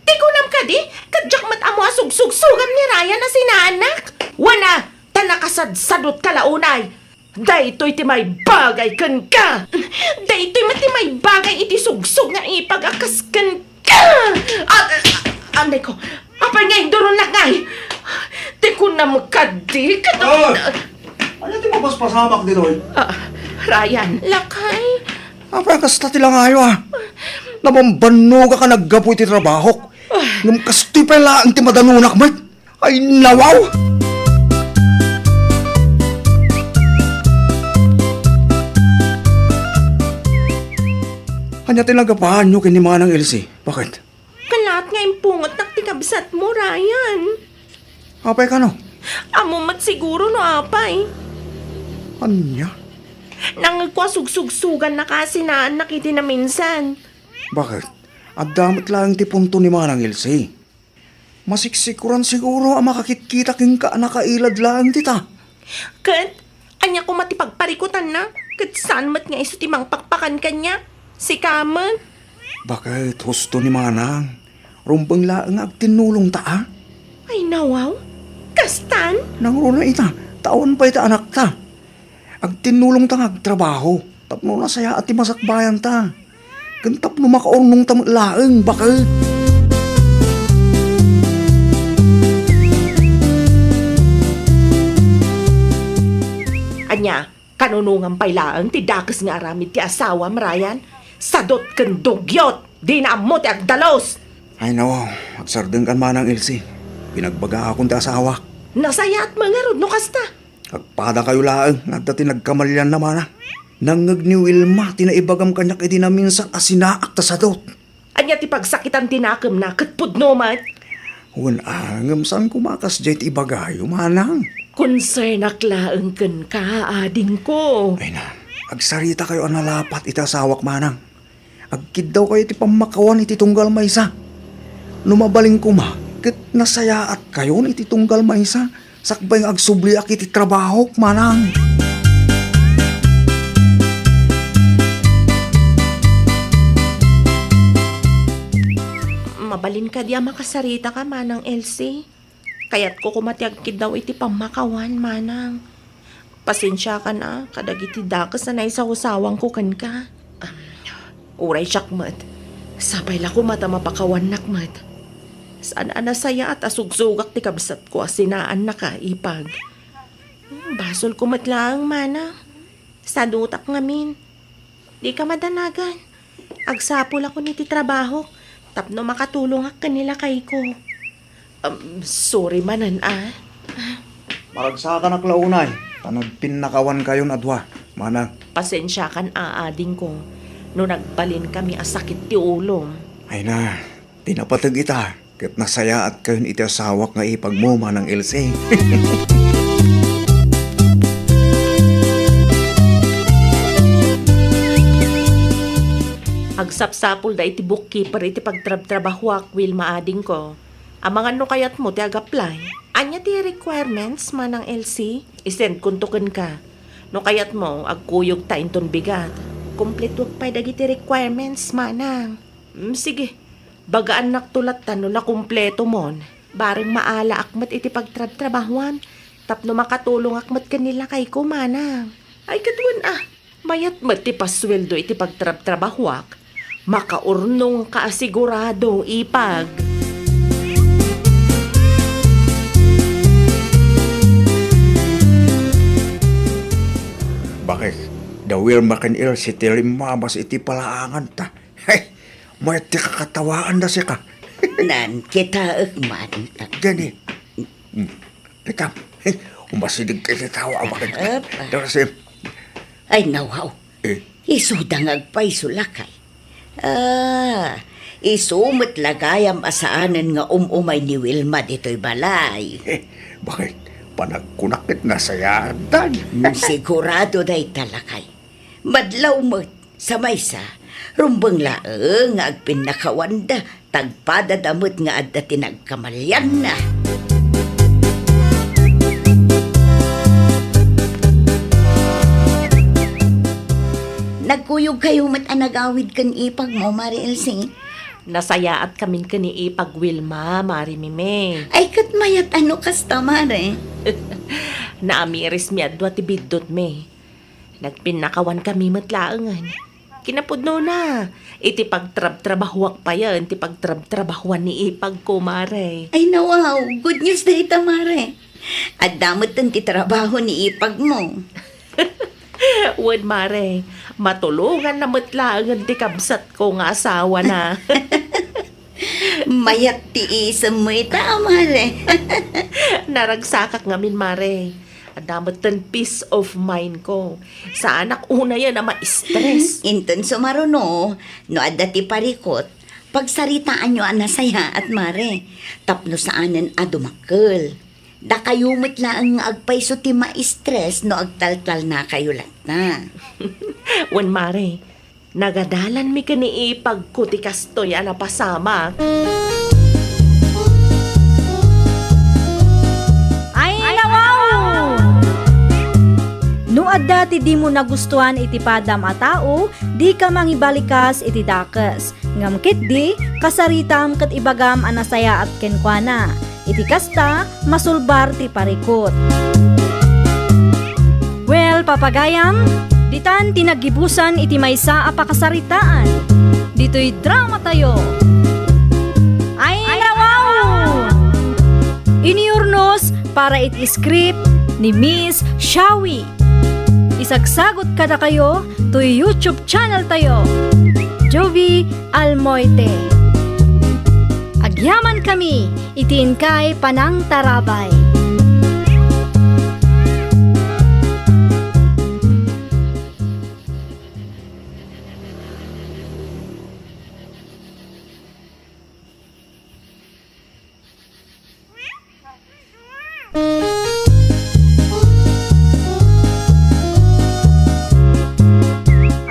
Ti kunam kadi, ket diak met ammo a sugsugsugam ni Ryan a sinaannak? Wen a, ta nakasadsadutka la unay. Daytoy ti maibagay kenka. Daytoy met ti maibagay iti sugsug nga ipag a kas kenka. Ah, ah, anay ko, apay nga induronnak ngay? Ti Kunam kadi, ket... Ah! Ania ti mapaspasamak ditoy? Ah, Ryan. Lakay. Apay kasta ti langayo, a? Nabambannogak a naggapu iti trabahok. Ah. Ngem kastoy pay laeng ti madanunak met. Ay, nawaw! Ania ti nagapaanyo ken ni Manang Elsie? Baket? Kalaat nga impungetnak ti kabsatmo, Ryan. Apay kano? Ammom met siguro no apay. Ania? Nangngegko a sugsugsugannaka a sinaannak iti naminsan. Baket? Adda met laeng ti punto ni Manang Elsie. Masiksikuran siguro a makakitkita kenka a nakailad laeng dita. Ket ania koma ti pagparikutanna? Ket saan met nga isu ti mangpakpakan kaniak? Sika met. Baket husto ni Manang. Rumbeng laeng nga agtinnulongta, a? Ay, nawaw. Kastan? Nangruna ita, ta awan pay ta anakta. Agtinnulongta nga agtrabaho tapno nasayaat ti masakbayanta. Ken tapno makaurnongta met laeng, baket. Ania, kanunongan pay laeng ti dakes nga aramid ti asawam, Ryan? Sadot ken dugyot, dina ammo ti agdalus. Ay, no, agsardengkan, Manang Elsie. Pinagbagaakon ti asawak. Nasayaat met ngarud no kasta. Agpadakayo laeng nga adda ti nagkamalianna, Manang. Nangngeg ni Wilma ti naibagam kaniak idi naminsan a sinaak ta sadot. Ania ti pagsakitan ti nakemna ket pudno met? Wen a, ngem saan koma a kasdiay ti ibagayo, Manang? Konsernak laeng kenka, adingko. Ay na, agsaritakayo a nalapat iti asawak, Manang. Agkiddawkayo iti pammakawan iti tunggal maysa. No mabalin koma, ket nasayaatkayon iti tunggal maysa, sakbay nga agsubliak iti trabahok, Manang. Mabalin kadi a makasaritaka, Manang Elsie? Kayatko koma ti agkiddaw iti pammakawan, Manang. Pasensiakan a kadagiti dakes a naisawsawangko kenka. Am, uray siak met, sapay la koma ta mapakawannak met. Saan a nasayaat a sugsugak ti kabsatko a sinaannaka, Ipag. Hmm, basolko met laeng, Manang. Sadutak ngamin. Dika madanagan. Agsapulakon iti trabahok tapno makatulongak ken ni lakayko. Um, sorry manen, a. Maragsakanak la unay, ta nagpinnakawankayon a dua, Manang. Pasensiakan a, adingko, no nagbalinkami a sakit ti ulom. Ay na, ti napateg ita, ket nasayaatkayon iti asawak nga ipagmo, Manang Elsie. Agsapsapulda iti bookkeeper iti pagtrabtrabahoak, Wilma, adingko. Amangan no kayatmo ti ag-apply. Ania ti requirements, Manang Elsie? Isendkonto kenka. No kayatmo, agkuyogta inton bigat. Kumpletoek pay dagiti requirements, Manang. Mm, sige. Bagaannakto latta no nakumpletomon. Bareng maalaak met iti pagtrabtrabahoam tapno makatulongak met ken ni lakayko, Manang. Ay, ket wen a, mayat met ti pasueldo iti pagtrabtrabahoak. Makaurnongka a sigurado, Ipag. Bakit? Dawil makin-il si Tilimabas iti palaanganta. Hey, mayat ti kakatawaanda sika. Nan, kitaek man. Gani. Hmm. Kita. Hey, umasideg kay ti tawa, bakit? Apa? Dara si... Ay, nawaw. Eh? Isuda nga agpayso, lakay. Ah, isu met la gayam a saanen nga um-umay ni Wilma ditoy balay. Eh, bakit? Panagkunak ket nasayaatdan. Hmm, sigurado dayta, lakay. Madlaw met. Sa maysa, rumbeng laeng nga agpinnakawanda, tagpadada met nga adda ti nagkamalianna. Nagkuyogkayo met a nagawid ken ipagmo, Mare Elsie? Nasayaatkamin ken ni Ipag Wilma, Mare Mimi. Ay, ket mayat a no kasta, Mare. Naamirismi a dua ti biddutmi. Nagpinnakawankami met laengen. Kinapudnona, iti pagtrabtrabahoak payen ti pagtrabtrabahoan ni ipagko, Mare. Ay, nawaw, good news dayta, Mare. Adda metten ti trabaho ni ipagmo. Wen, Mare, matulonganna met laengen ti kabsatko nga asawana. Mayat ti isemmo ita, Mare. Naragsakak ngamin, Mare. Adda metten peace of mind ko. Saanak unayen a ma-stress. Inton sumaruno, no adda ti parikut, pagsaritaanyo a nasayaat, Mare. Tapno saanen a dumakkel. Dakayo met laeng nga agpayso ti ma-stress no agtaltalnakayo latta. Wen, Mare, nagadalanmi ken ni ipagko ti kastoy a napasamak. Ay, nawaw! No adda ti dimo nagustuan iti padam a tao, dika mangibalikas iti dakes. Ngem ketdi, kasaritam ket ibagam a nasayaat kenkuana. Iti kasta, masulbar ti parikut. Well, papagayam, ditan ti naggibusan iti maysa a pakasaritaan. Ditoy dramatayo. Ay, nawaw! Iniurnos para iti script ni Miss Shawi. Isagsagot kadakayo toy YouTube channel tayo, Jovi Almoite. Agyaman kami iti inkay panangtarabay.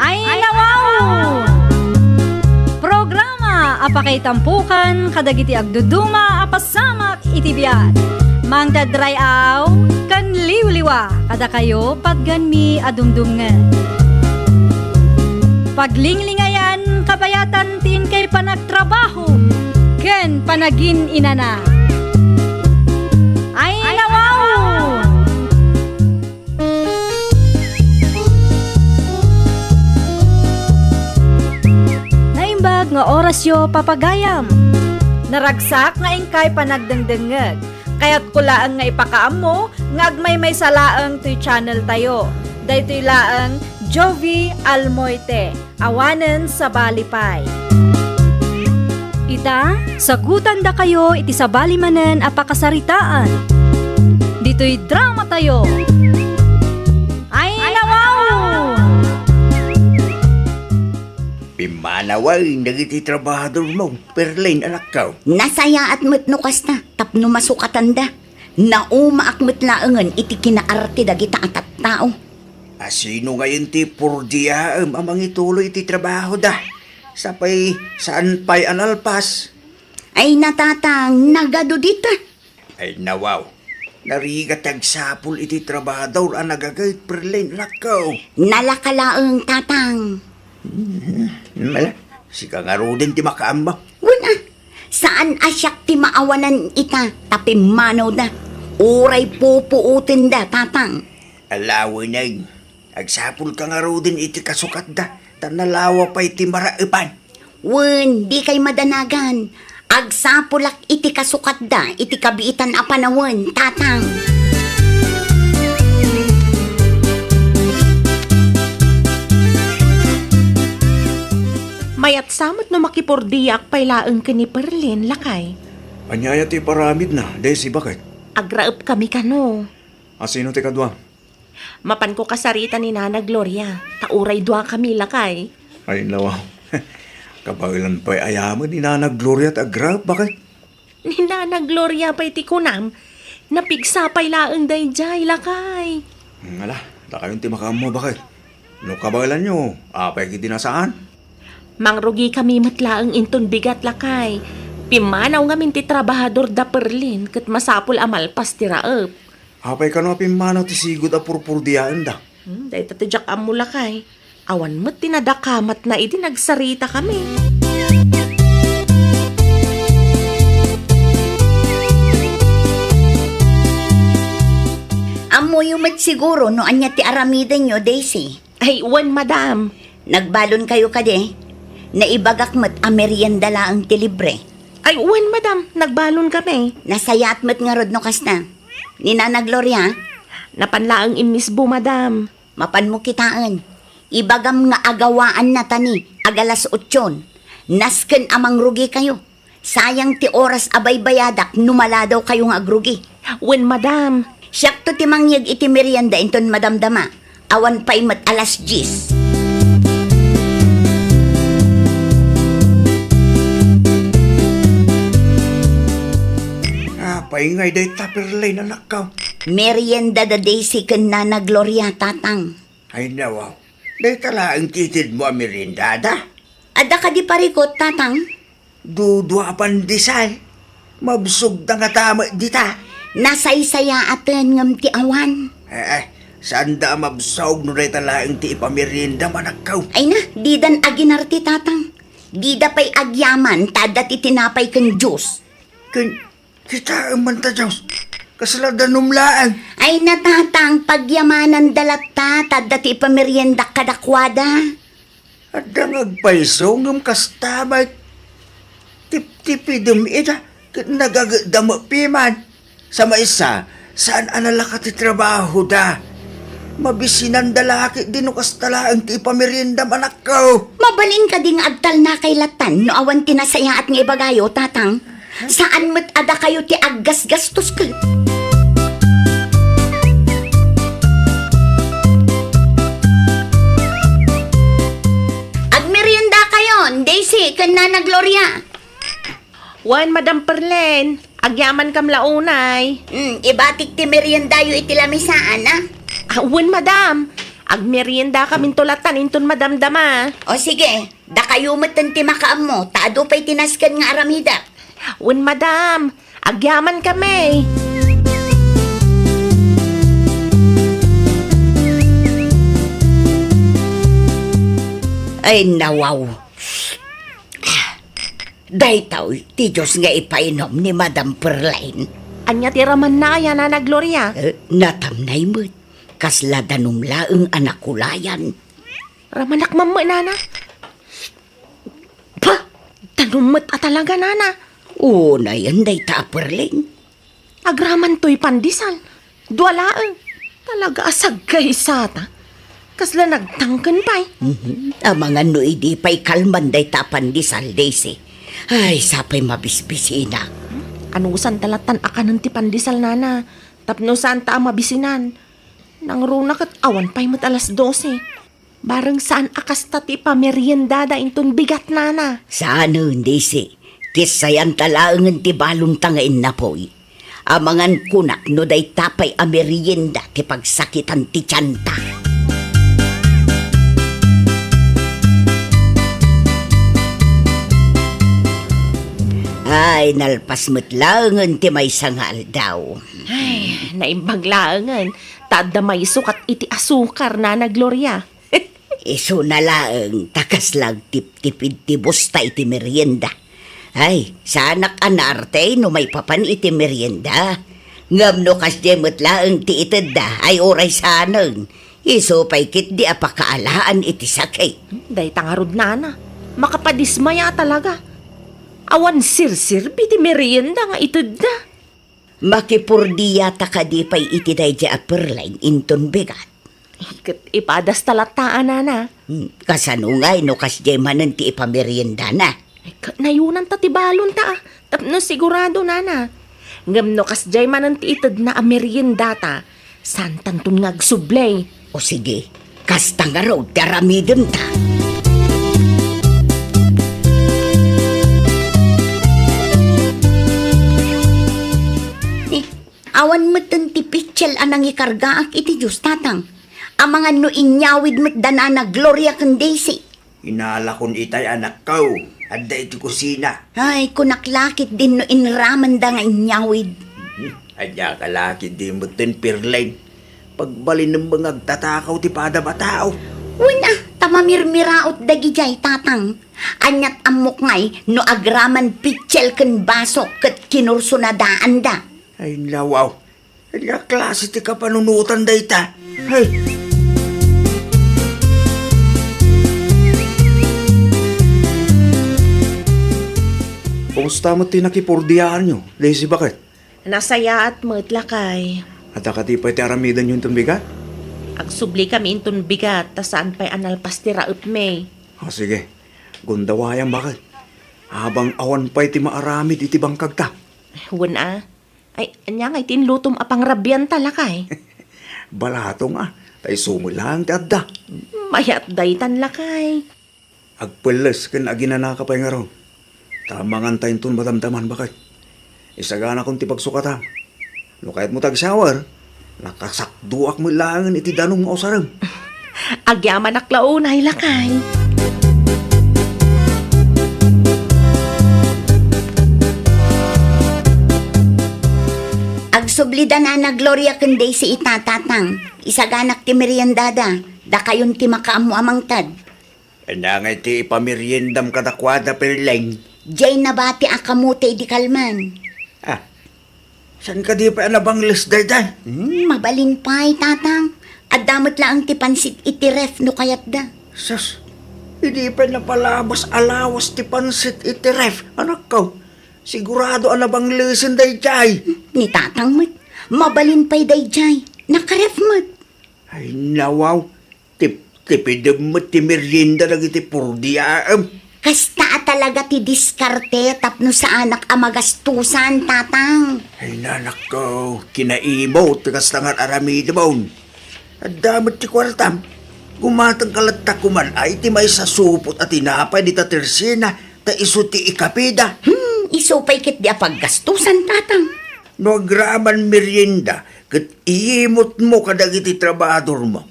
Ay, nawaw! Programa a pakaitampukan kadagiti agduduma a pasamak iti biag. Mangted ray-aw ken liwliwa kadakayo patgenmi a dumdumngeg. Paglinglingayan kabayatan ti inkay panagtrabaho ken panagin-inana. Ay, nawaw! Naimbag nga orasyo, papagayam. Naragsak nga inkay panagdengdengngeg. Kayatko laeng nga ipakaammo nga agmaymaysa laeng toy channel tayo. Daytoy laeng Jovi Almoite, awanen sabali pay. Ita, sagutandakayo iti sabali manen a pakasaritaan. Ditoy dramatayo. Ay, nawaw! Pimmanawen dagiti trabahadormo, Perlin, anakko. Nasayaat met no kasta, tapno masukatanda. Naumaak met laengen iti kinaarte dagita a tattao. A sino ngayen ti purdiaem a mangituloy iti trabahoda? Sapay saan pay a nalpas? Ay, natatang, nagadu dita. Ay, nawaw. Narigat ti agsapul iti trabahador a nagaget, Perlin, anakko. Nalaka laeng, tatang. Hmm, mala, sika ngaruden ti makaammo. Wen a, saan a siak ti maawanan ita, ta pimmanawda. Uray pupuotenda, tatang. Ala wen, agsapulka ngaruden iti kasukatda, ta nalawa pay ti maraepan. Wen, dikay madanagan. Agsapulak iti kasukatda iti kabiitan a panawen, tatang. Mayat sa met no makipurdiak pay laeng ken ni Perlin, lakay. Ania aya ti iparamidna, Desi, baket? Agraepkami kano. A sino ti kadua? Mapanko kasarita ni Nana Gloria, ta uray duakami, lakay. Ay, nawaw. Kabaelan pay ayamen ni Nana Gloria ti agraep, baket? Ni Nana Gloria pay ti kunam, napigsa pay laeng daydiay, lakay. Hmm, ala, dakayon ti makaammo, baket. No kabaelanyo, apay ketdi a saan? Mangrugikami met laeng inton bigat, lakay. Pimmanaw ngamin ti trabahador da Perlin ket masapul a malpas ti raep. Apay kano a pimmanaw ti sigud a purpurdiaenda? Hmm, dayta ti diak ammo, lakay. Awan met ti nadakamatna idi nagsaritami. Ammoyo met siguro no ania ti aramidenyo, Daisy. Ay, wen, madam. Nagbalonkayo kadi? Naibagak met a merienda laeng ti libre. Ay, wen, madam. Nagbalonkami. Nasayaat met ngarud no kasta. Ni Nana Gloria? Napan laeng immisbo, madam. Mapanmo kitaen. Ibagam nga agawaannatani, agalas otsion. Nasken a mangrugikayo. Sayang ti oras a baybayadak no maladaw kayo nga agrugi. Wen, madam. Siakto ti mangyeg iti merienda inton madamdama. Awan pay met alas dies. Apay ngay dayta, Perlay, anakko? Merienda da Daisy ken Nana Gloria, tatang. Ay, nawaw. Dayta laeng ti itedmo a meriendada? Adda kadi parikut, tatang? Dudua a pandesal. Mabsogda ngata met dita. Nasaysayaaten ngem ti awan. Eh, eh, saanda a mabsog no dayta laeng ti ipameriendam, anakko. Ay na, didan aginar ti tatang. Dida pay agyaman ta adda ti tinapay ken juice. Ken, kitaem man ta juice. Kasla danum laeng. Ay na, tatang, pagyamananda latta ta adda ti ipameriendak kadakuada. Adda nga agpayso ngem kasta met. Tiptipidem ida ket nagagetda met piman. Sa maysa, saan a nalaka ti trabahoda. Mabisinanda la ketdi no kasta laeng ti ipameriendam, anakko. Mabalin kadi nga agtalnakay lattan no awan ti nasayaat nga ibagayo, tatang? Saan met a dakayo ti aggasgastos ket? Agmeriendakayon, Daisy ken Nana Gloria. Wen, Madam Perlen, agyamankam la unay. Hmm, ibatik ti meriendayo iti lamisaan, a? Ah, wen, Madam. Agmeriendakaminto lattan inton madamdama. O sige, dakayo metten ti makaammo, ta adu pay ti nasken nga aramidek. Wen, Madam. Agyamankami. Ay, nawaw. Daytoy ti juice nga ipainum ni Madam Perlaine. Ania ti ramanna aya, Nana Gloria? Eh, natamnay met. Kasla danum laeng a nakulayan. Ramanak mamma, Nana. Bah! Danum met a talaga, Nana. Unayen dayta a Perlaine. Agraman toy pandesal. Dua laeng. Talaga a saggaysata. Kasla nagtangken pay. Mhm. Amangan no idi pay kalman dayta a pandesal, Daisy. Ay, sapay mabisbisinak. Anusanta lattan a kanen ti pandesal, Nana. Tapno saanta a mabisinan. Nangruna ket awan pay met alas dose. Bareng saan a kasta ti ipameriendada inton bigat, Nana. Saanen, Daisy. Kissayanta laengen ti balonta nga innapuy. Amangan kunak no dayta pay a merienda ti pagsakitan ti tianta. Ay, nalpas met laengen ti maysa nga aldaw. Ay, naimbag laengen. Ta adda mayso kat iti asukar, Nana Gloria. Isuna laeng ta kasla agtiptipid ti busta iti merienda. Ay, saanak a naarte no maipapan iti merienda. Ngem no kasdiay met laeng ti itedda, ay uray saanen. Isu pay ketdi a pakaalaan iti sakit. Dayta ngarud, Nana. Makapadismaya talaga. Awan serserbi ti merienda nga itedda. Makipurdiata kadi pay iti daydiay a Perlaine inton bigat? Ket ipadasta latta, Nana. Hmm, kasano ngay no kasdiay manen ti ipameriendana? Ay, ket nayunanta ti balonta, a, tapno sigurado, Nana. Ngem no kasdiay manen ti itedna a meriendata, saantanton nga agsubli. O sige, kasta ngarud ti aramidenta. Eh, awan metten ti pitsel a nangikargaak iti juice, tatang. Amangan no inyawid met da Nana Gloria ken Daisy. Inalakon itay, anakko. Adda iti kusina. Ay, kunak la ketdin no inramanda nga inyawid. Hmm, ania ka la ketdi metten, Perlaine? Pagbalinem nga agtatakaw ti padam a tao. Wen a, ta mamirmiraot dagidiay, tatang. Aniat ammok ngay no agraman pitsel ken baso ket kinursonadaanda. Ay, nawaw. Ania klase ti kapanunotan dayta? Ay! Kumusta met ti nakipurdiaanyo, Daisy, baket? Nasayaat met, lakay. Adda kadi pay ti aramidenyo inton bigat? Agsublikami inton bigat, ta saan pay a nalpas ti raepmi. O, sige. Gundawayam baket. Abang awan pay ti maaramid iti bangkagta. Wen a. Ay, ania ngay ti inlutom a pangrabianta, lakay? Balatong a. Ta isu met laeng ti adda. Mayat daytan, lakay. Agpelles ken aginanaka pay ngarud. Ta manganta inton madamdaman, baket. Isaganakon ti pagsukatam. No kayatmo ti agshower, nakasakduak met laengen iti danum nga usarem. Agyamanak la unay, lakay. Agsubli da Nana Gloria ken Daisy ita, Tatang. Isaganak ti meriendada. Dakayon ti makaammo a mangted. Ania ngay ti ipameriendam kadakuada, Perleng? Diay nabati a kamote idi kalman. Ah, saan kadi pay a nabangles daydiay? Hmm, mabalin pay, Tatang. Adda met laeng ti pansit iti ref no kayatda. Sus, idi pay napalabas a lawas ti pansit iti ref, anakko. Sigurado a nabanglesen daydiay. Ni Tatang met, mabalin pay daydiay. Nakaref met. Ay, nawaw. Tip-, tipidem met ti merienda dagiti purdiaem. Kasta a talaga ti diskarte tapno saanak a magastusan, Tatang. Ay, nanakko, kinaimot ti kasta nga aramidemon. Adda met ti kuartam. Gumatangka latta koman a iti maysa supot a tinapay dita tersena, ta isu ti ikapida. Hmm, isu pay ketdi a paggastusan, Tatang. No agraman merienda, ket iimotmo kadagiti trabahadormo.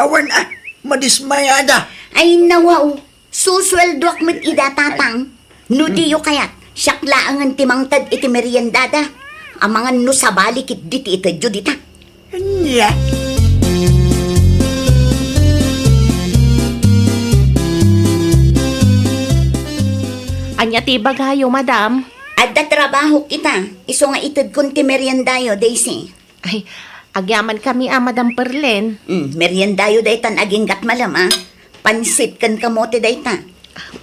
Awan a, madismayada. Ay, nawaw. Susueldoak met ida, Tatang. No diyo kayat, siak laengen ti mangted iti meriendada. Amangan no sabali ketdi ti itedyo dita. Ania? Ania ti ibagayo, madam? Adda trabahok ita. Isu nga itedkon ti meriendayo, Daisy. Ay, agyamankami a, Madam Perlen. Mm, meriendayo daytan aginggat malem a. Pansit ken kamote dayta.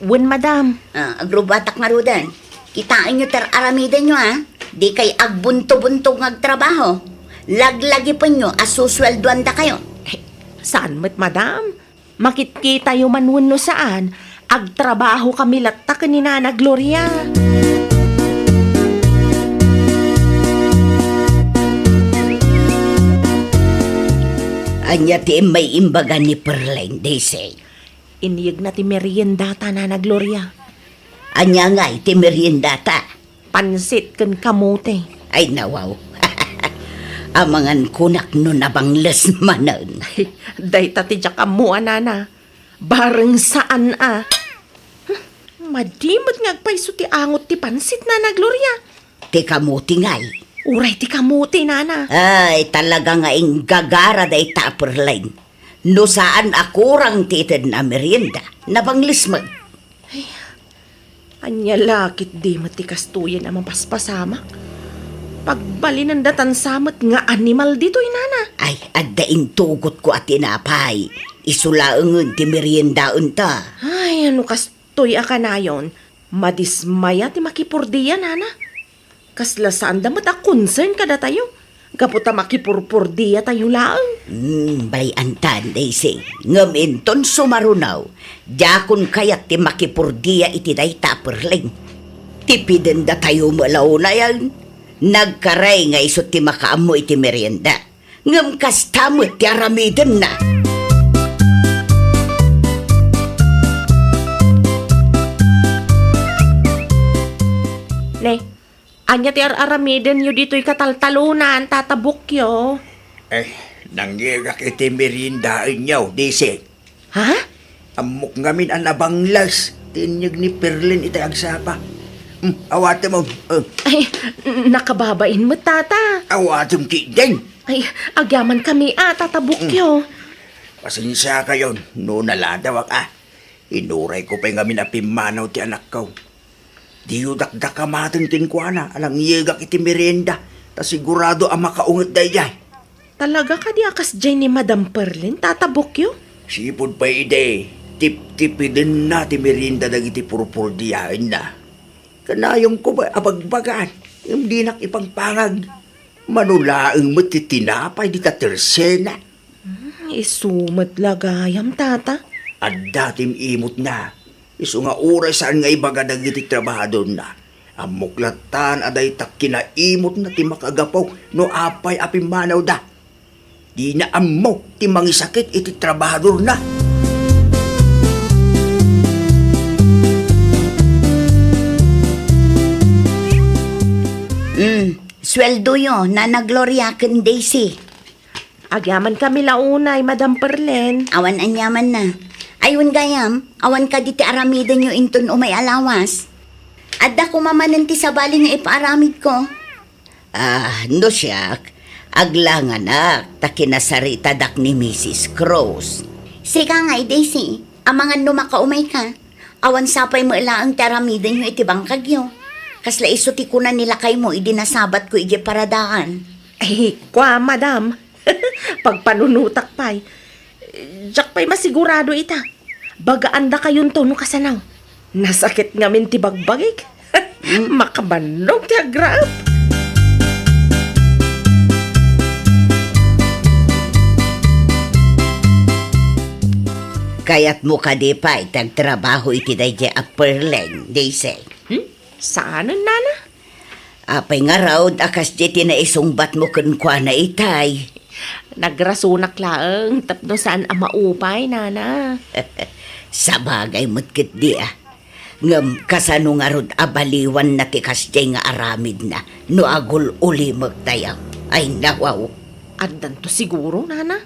Wen, Madam. Ah, agrubatak ngaruden. Kitaenyo ti ar-aramidenyo a. Dikay agbunto-buntog nga agtrabaho. Laglagipenyo a susueldoandakayo. Eh, saan met, Madam? Makitkitayo man wenno saan, agtrabahokami latta ken ni Nana Gloria. Ania ti immay imbaga ni Perleng, Daisy? Inyegna ti meriendata, Nana Gloria. Ania ngay ti meriendata? Pansit ken kamote. Ay, nawaw. Amangan kunak no nabangles manen. Dayta ti diak ammo a, Nana. Bareng saan a. Madi met nga agpayso ti angot ti pansit, Nana Gloria. Ti kamote ngay. Uray ti kamote, Nana. Ay, talaga nga inggagara dayta a Perleng. No saan a kurang ti itedna a merienda, nabangles met. Ay, ania la ketdi met ti kastoyen a mapaspasamak? Pagbalinendatan sa met nga animal ditoy, Nana. Ay, adda intugotko a tinapay. Isu laengen ti meriendaenta. Ay, no kastoy a kanayon, madismaya ti makipurdia, Nana. Kasla saanda met a concern kadatayo, gapu ta makipurpurdiatayo laeng. Hmm, bay-antan, Daisy. Ngem inton sumaruno, diakon kayat ti makipurdia iti dayta a Perleng. Tipidendatayo met la unayen. Nagkaray nga isu ti makaammo iti merienda. Ngem kasta met ti aramidenna. Ne, ania ti ar-aramidenyo ditoy kataltalonan, Tata Bukyo? Eh, nangyegak iti meriendaenyo, Daisy. Ha? Ammok ngamin a nabangles ti inyeg ni Perleng iti agsapa. Hmm, awatem, oh. Oh. Ay, nakababain met, Tata. Awatem ketdin. Ay, agyamankami a, Tata Bukyo. Hmm. Pasensiakayon no naladawak a. Inurayko pay ngamin a pimmanaw ti anakko. Diyo dakdakamaten kenkuana a nangyegak iti merienda, ta sigurado a makaunget daydiay. Talaga kadi a kasdiay ni Madam Perleng, Tata Bukyo? Sipud pay idi, tiptipidenna ti merienda dagiti purpurdiaenna. Kanayonko pay a bagbagaan, ngem dinak ipangpangag. Mano laeng met ti tinapay dita tersena. Hmm, isu met la gayam, Tata. Adda ti imutna. Isu nga uray saan nga ibaga dagiti trabahadorna. Ammok lattan a dayta kinaimutna ti makagapu no apay a pimmanawda. Dina ammo ti mangisakit iti trabahadorna. Mm, sueldoyo, Nana Gloria ken Daisy. Agyamankami la unay, Madam Perlen. Awan aniamanna. Ay, wen gayam, awan kadi ti aramidenyo inton umay a lawas? Adda koma manen ti sabali nga ipaaramidko. Ah, no siak, aglanganak ta kinasaritadak ni Misis Cruz. Sika ngay, Daisy, amangan no makaumayka. Awan sapay met laeng ti aramidenyo iti bangkagyo. Kasla isu ti kuna ni lakaymo idi nasabatko idiay paradaan. Ay, kua, madam. Pagpanunotak pay. Diak pay masigurado ita. Bagaandakayonto no kasano. Nasakit ngamin ti bagbagik. Mm. Makabannog ti agraep. Kayatmo kadi pay ti agtrabaho iti daydiay a Perleng, Daisy? Hmm? Saanen, nana? Apay ngarud a kasdiay ti naisungbatmo kenkuana itay? Nagrasonak laeng tapno saan a maupay, nana. Sabagay met ketdi a. Ngem kasano ngarud a baliwanna ti kasdiay nga aramidna no agul-ulimektayo? Ay, nawaw. Addanto siguro, nana.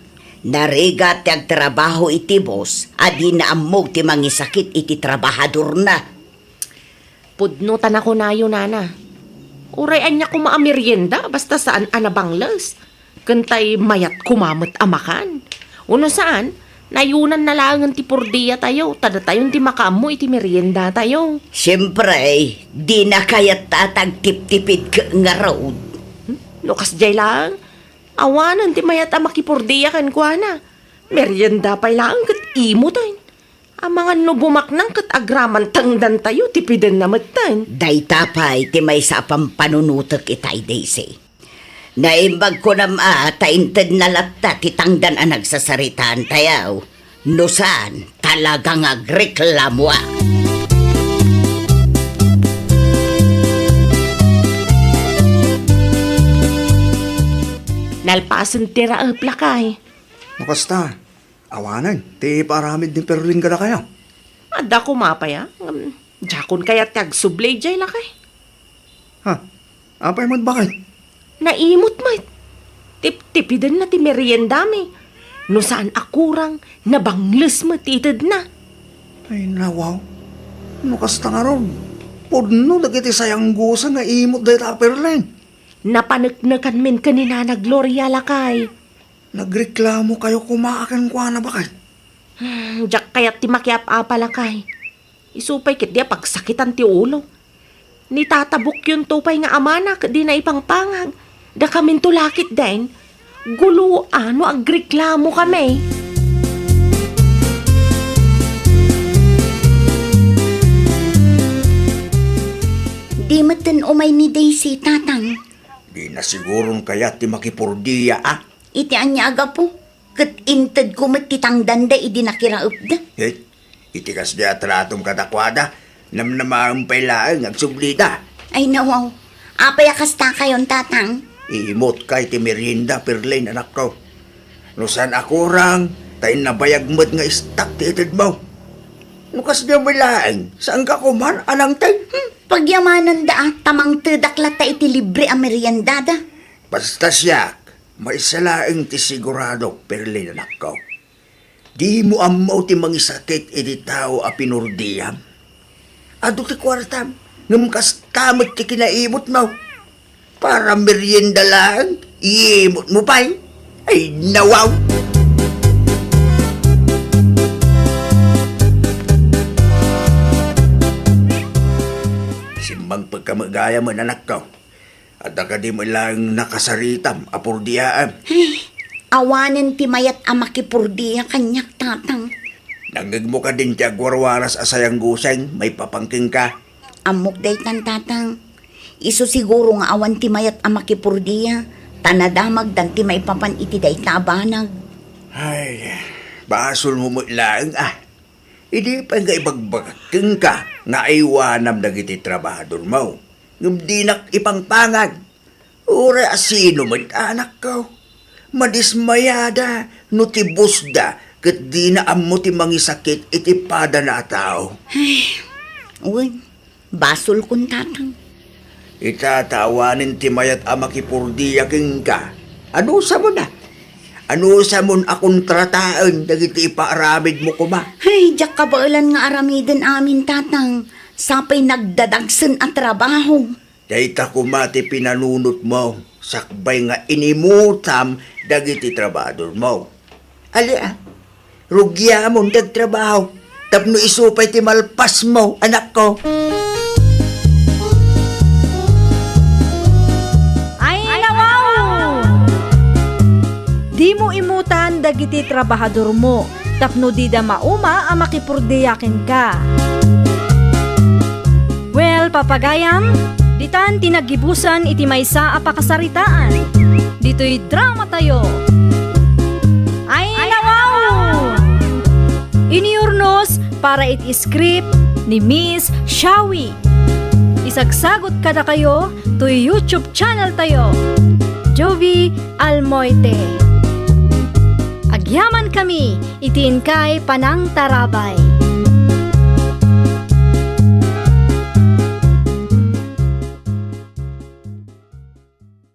Narigat ti agtrabaho iti boss a dina ammo ti mangisakit iti trabahadorna. Pudno ta nakunayo, nana. Uray ania koma a merienda, basta saan a nabangles. Ken tay mayat koma met a makan. Uno saan, nayunanna laengen ti purdiyatayo, ta datayon ti makaammo iti meriendatayo. Siempre, dina kayat ta agtiptipid ket ngarud. Hmm? No kasdiay laeng, awanen ti mayat a makipurdiya kenkuana. Merienda pay laeng ket imoten. Amangan no bumaknang ket agraman tangdantayo, tipidenna metten. Dayta pay ti maysa a pampanunotek itay, Daisy. Naimbag kunam a ta intedna latta ti tangdan a nagsasaritaantayo. No saan, talaga nga agreklamo a. Nalpasen ti raep, lakay. No kasta, awanen ti ipaaramid ni Perling kadakayo? Adda koma pay a. Ngem, diakon kayat ti agsubli idiay, lakay. Ha? Apay met baket? Naimot met. Tiptipidenna ti meriendami. No saan a kurang, nabangles met ti itedna. Ay, nawaw. No kasta ngarud, pudno dagiti sayanggosa nga imot dayta a Perling. Napaneknekanmin ken ni Nana Gloria, lakay. Nagreklamokayo koma a kenkuana, baket? Hmm, diak kayat ti makiap-apa, lakay. Isu pay ketdi a pagsakitan ti ulo. Ni Tata Bukyonto pay nga amana ket dina ipangpangag. Dakaminto la ketdin. Guloa no agreklamokami. Di metten umay ni Daisy, Tatang. Dina siguron kayat ti makipurdia, a? Iti ania a gapu? Ket intedko met ti tangdanda idi nakiraepda. Eh, iti kasdi a tratom kadakuada, namnamaem pay laeng nga agsublida. Ay, nawaw. Apay a kastakayon, Tatang? Iimotka iti merienda, Perlin, anakko. No saan a kurang, ta innabayag met nga istak ti itedmo. No kasdi met laeng, saanka koman a nangted? Hmm, pagyamananda, a, ta mangtedak latta iti libre a meriendada. Basta siak, maysa laeng ti sigurado, Perlin, anakko. Dimo ammo ti mangisakit iti tao a pinurdiam. Adu ti kuartam, ngem kasta met ti kinaimotmo. Para merienda laeng, iimotmo pay. Ay, nawaw! Simmangpet ka met gayam, anakko. Adda kadi met laeng nakasaritam a purdiaem? Ay, awanen ti mayat a makipurdia kaniak, Tatang. Nangngegmo kadin ti agwarwaras a sayangguseng maipapan kenka? Ammok daytan, Tatang. Isu siguro nga awan ti mayat a makipurdia, ta nadamagdan ti maipapan iti dayta a banag. Ay, basolmo met laeng a. Idi pay nga ibagbagak kenka nga aywanam dagiti trabahadormo, ngem dinak ipangpangag. Uray a sino met, anakko, madismayada no ti bossda ket dina ammo ti mangisakit iti padana a tao. Ay, wen, basolkon, Tatang. Ita ta awanen ti mayat a makipurdia kenka. Anusamon a? Anusamon a kontrataen dagiti ipaaramidmo koma? Ay, diak kabaelan nga aramiden amin, Tatang. Sapay nagdadagsen a trabaho. Dayta koma ti pinanunotmo sakbay nga inimutam dagiti trabahadormo. Ali a, rugiamon ti agtrabaho tapno isu pay ti malpasmo, anakko. Ay, nawaw! Dimo imutan dagiti trabahadormo tapno dida mauma a makipurdia kenka. Well, papagayam, ditan ti naggibusan iti maysa a pakasaritaan. Ditoy dramatayo. Ay, nawaw! Iniurnos para iti script ni Miss Shawi. Isagsagut kadakayo toy YouTube channel tayo, Jovi Almoite. Agyaman kami iti inkay panangtarabay.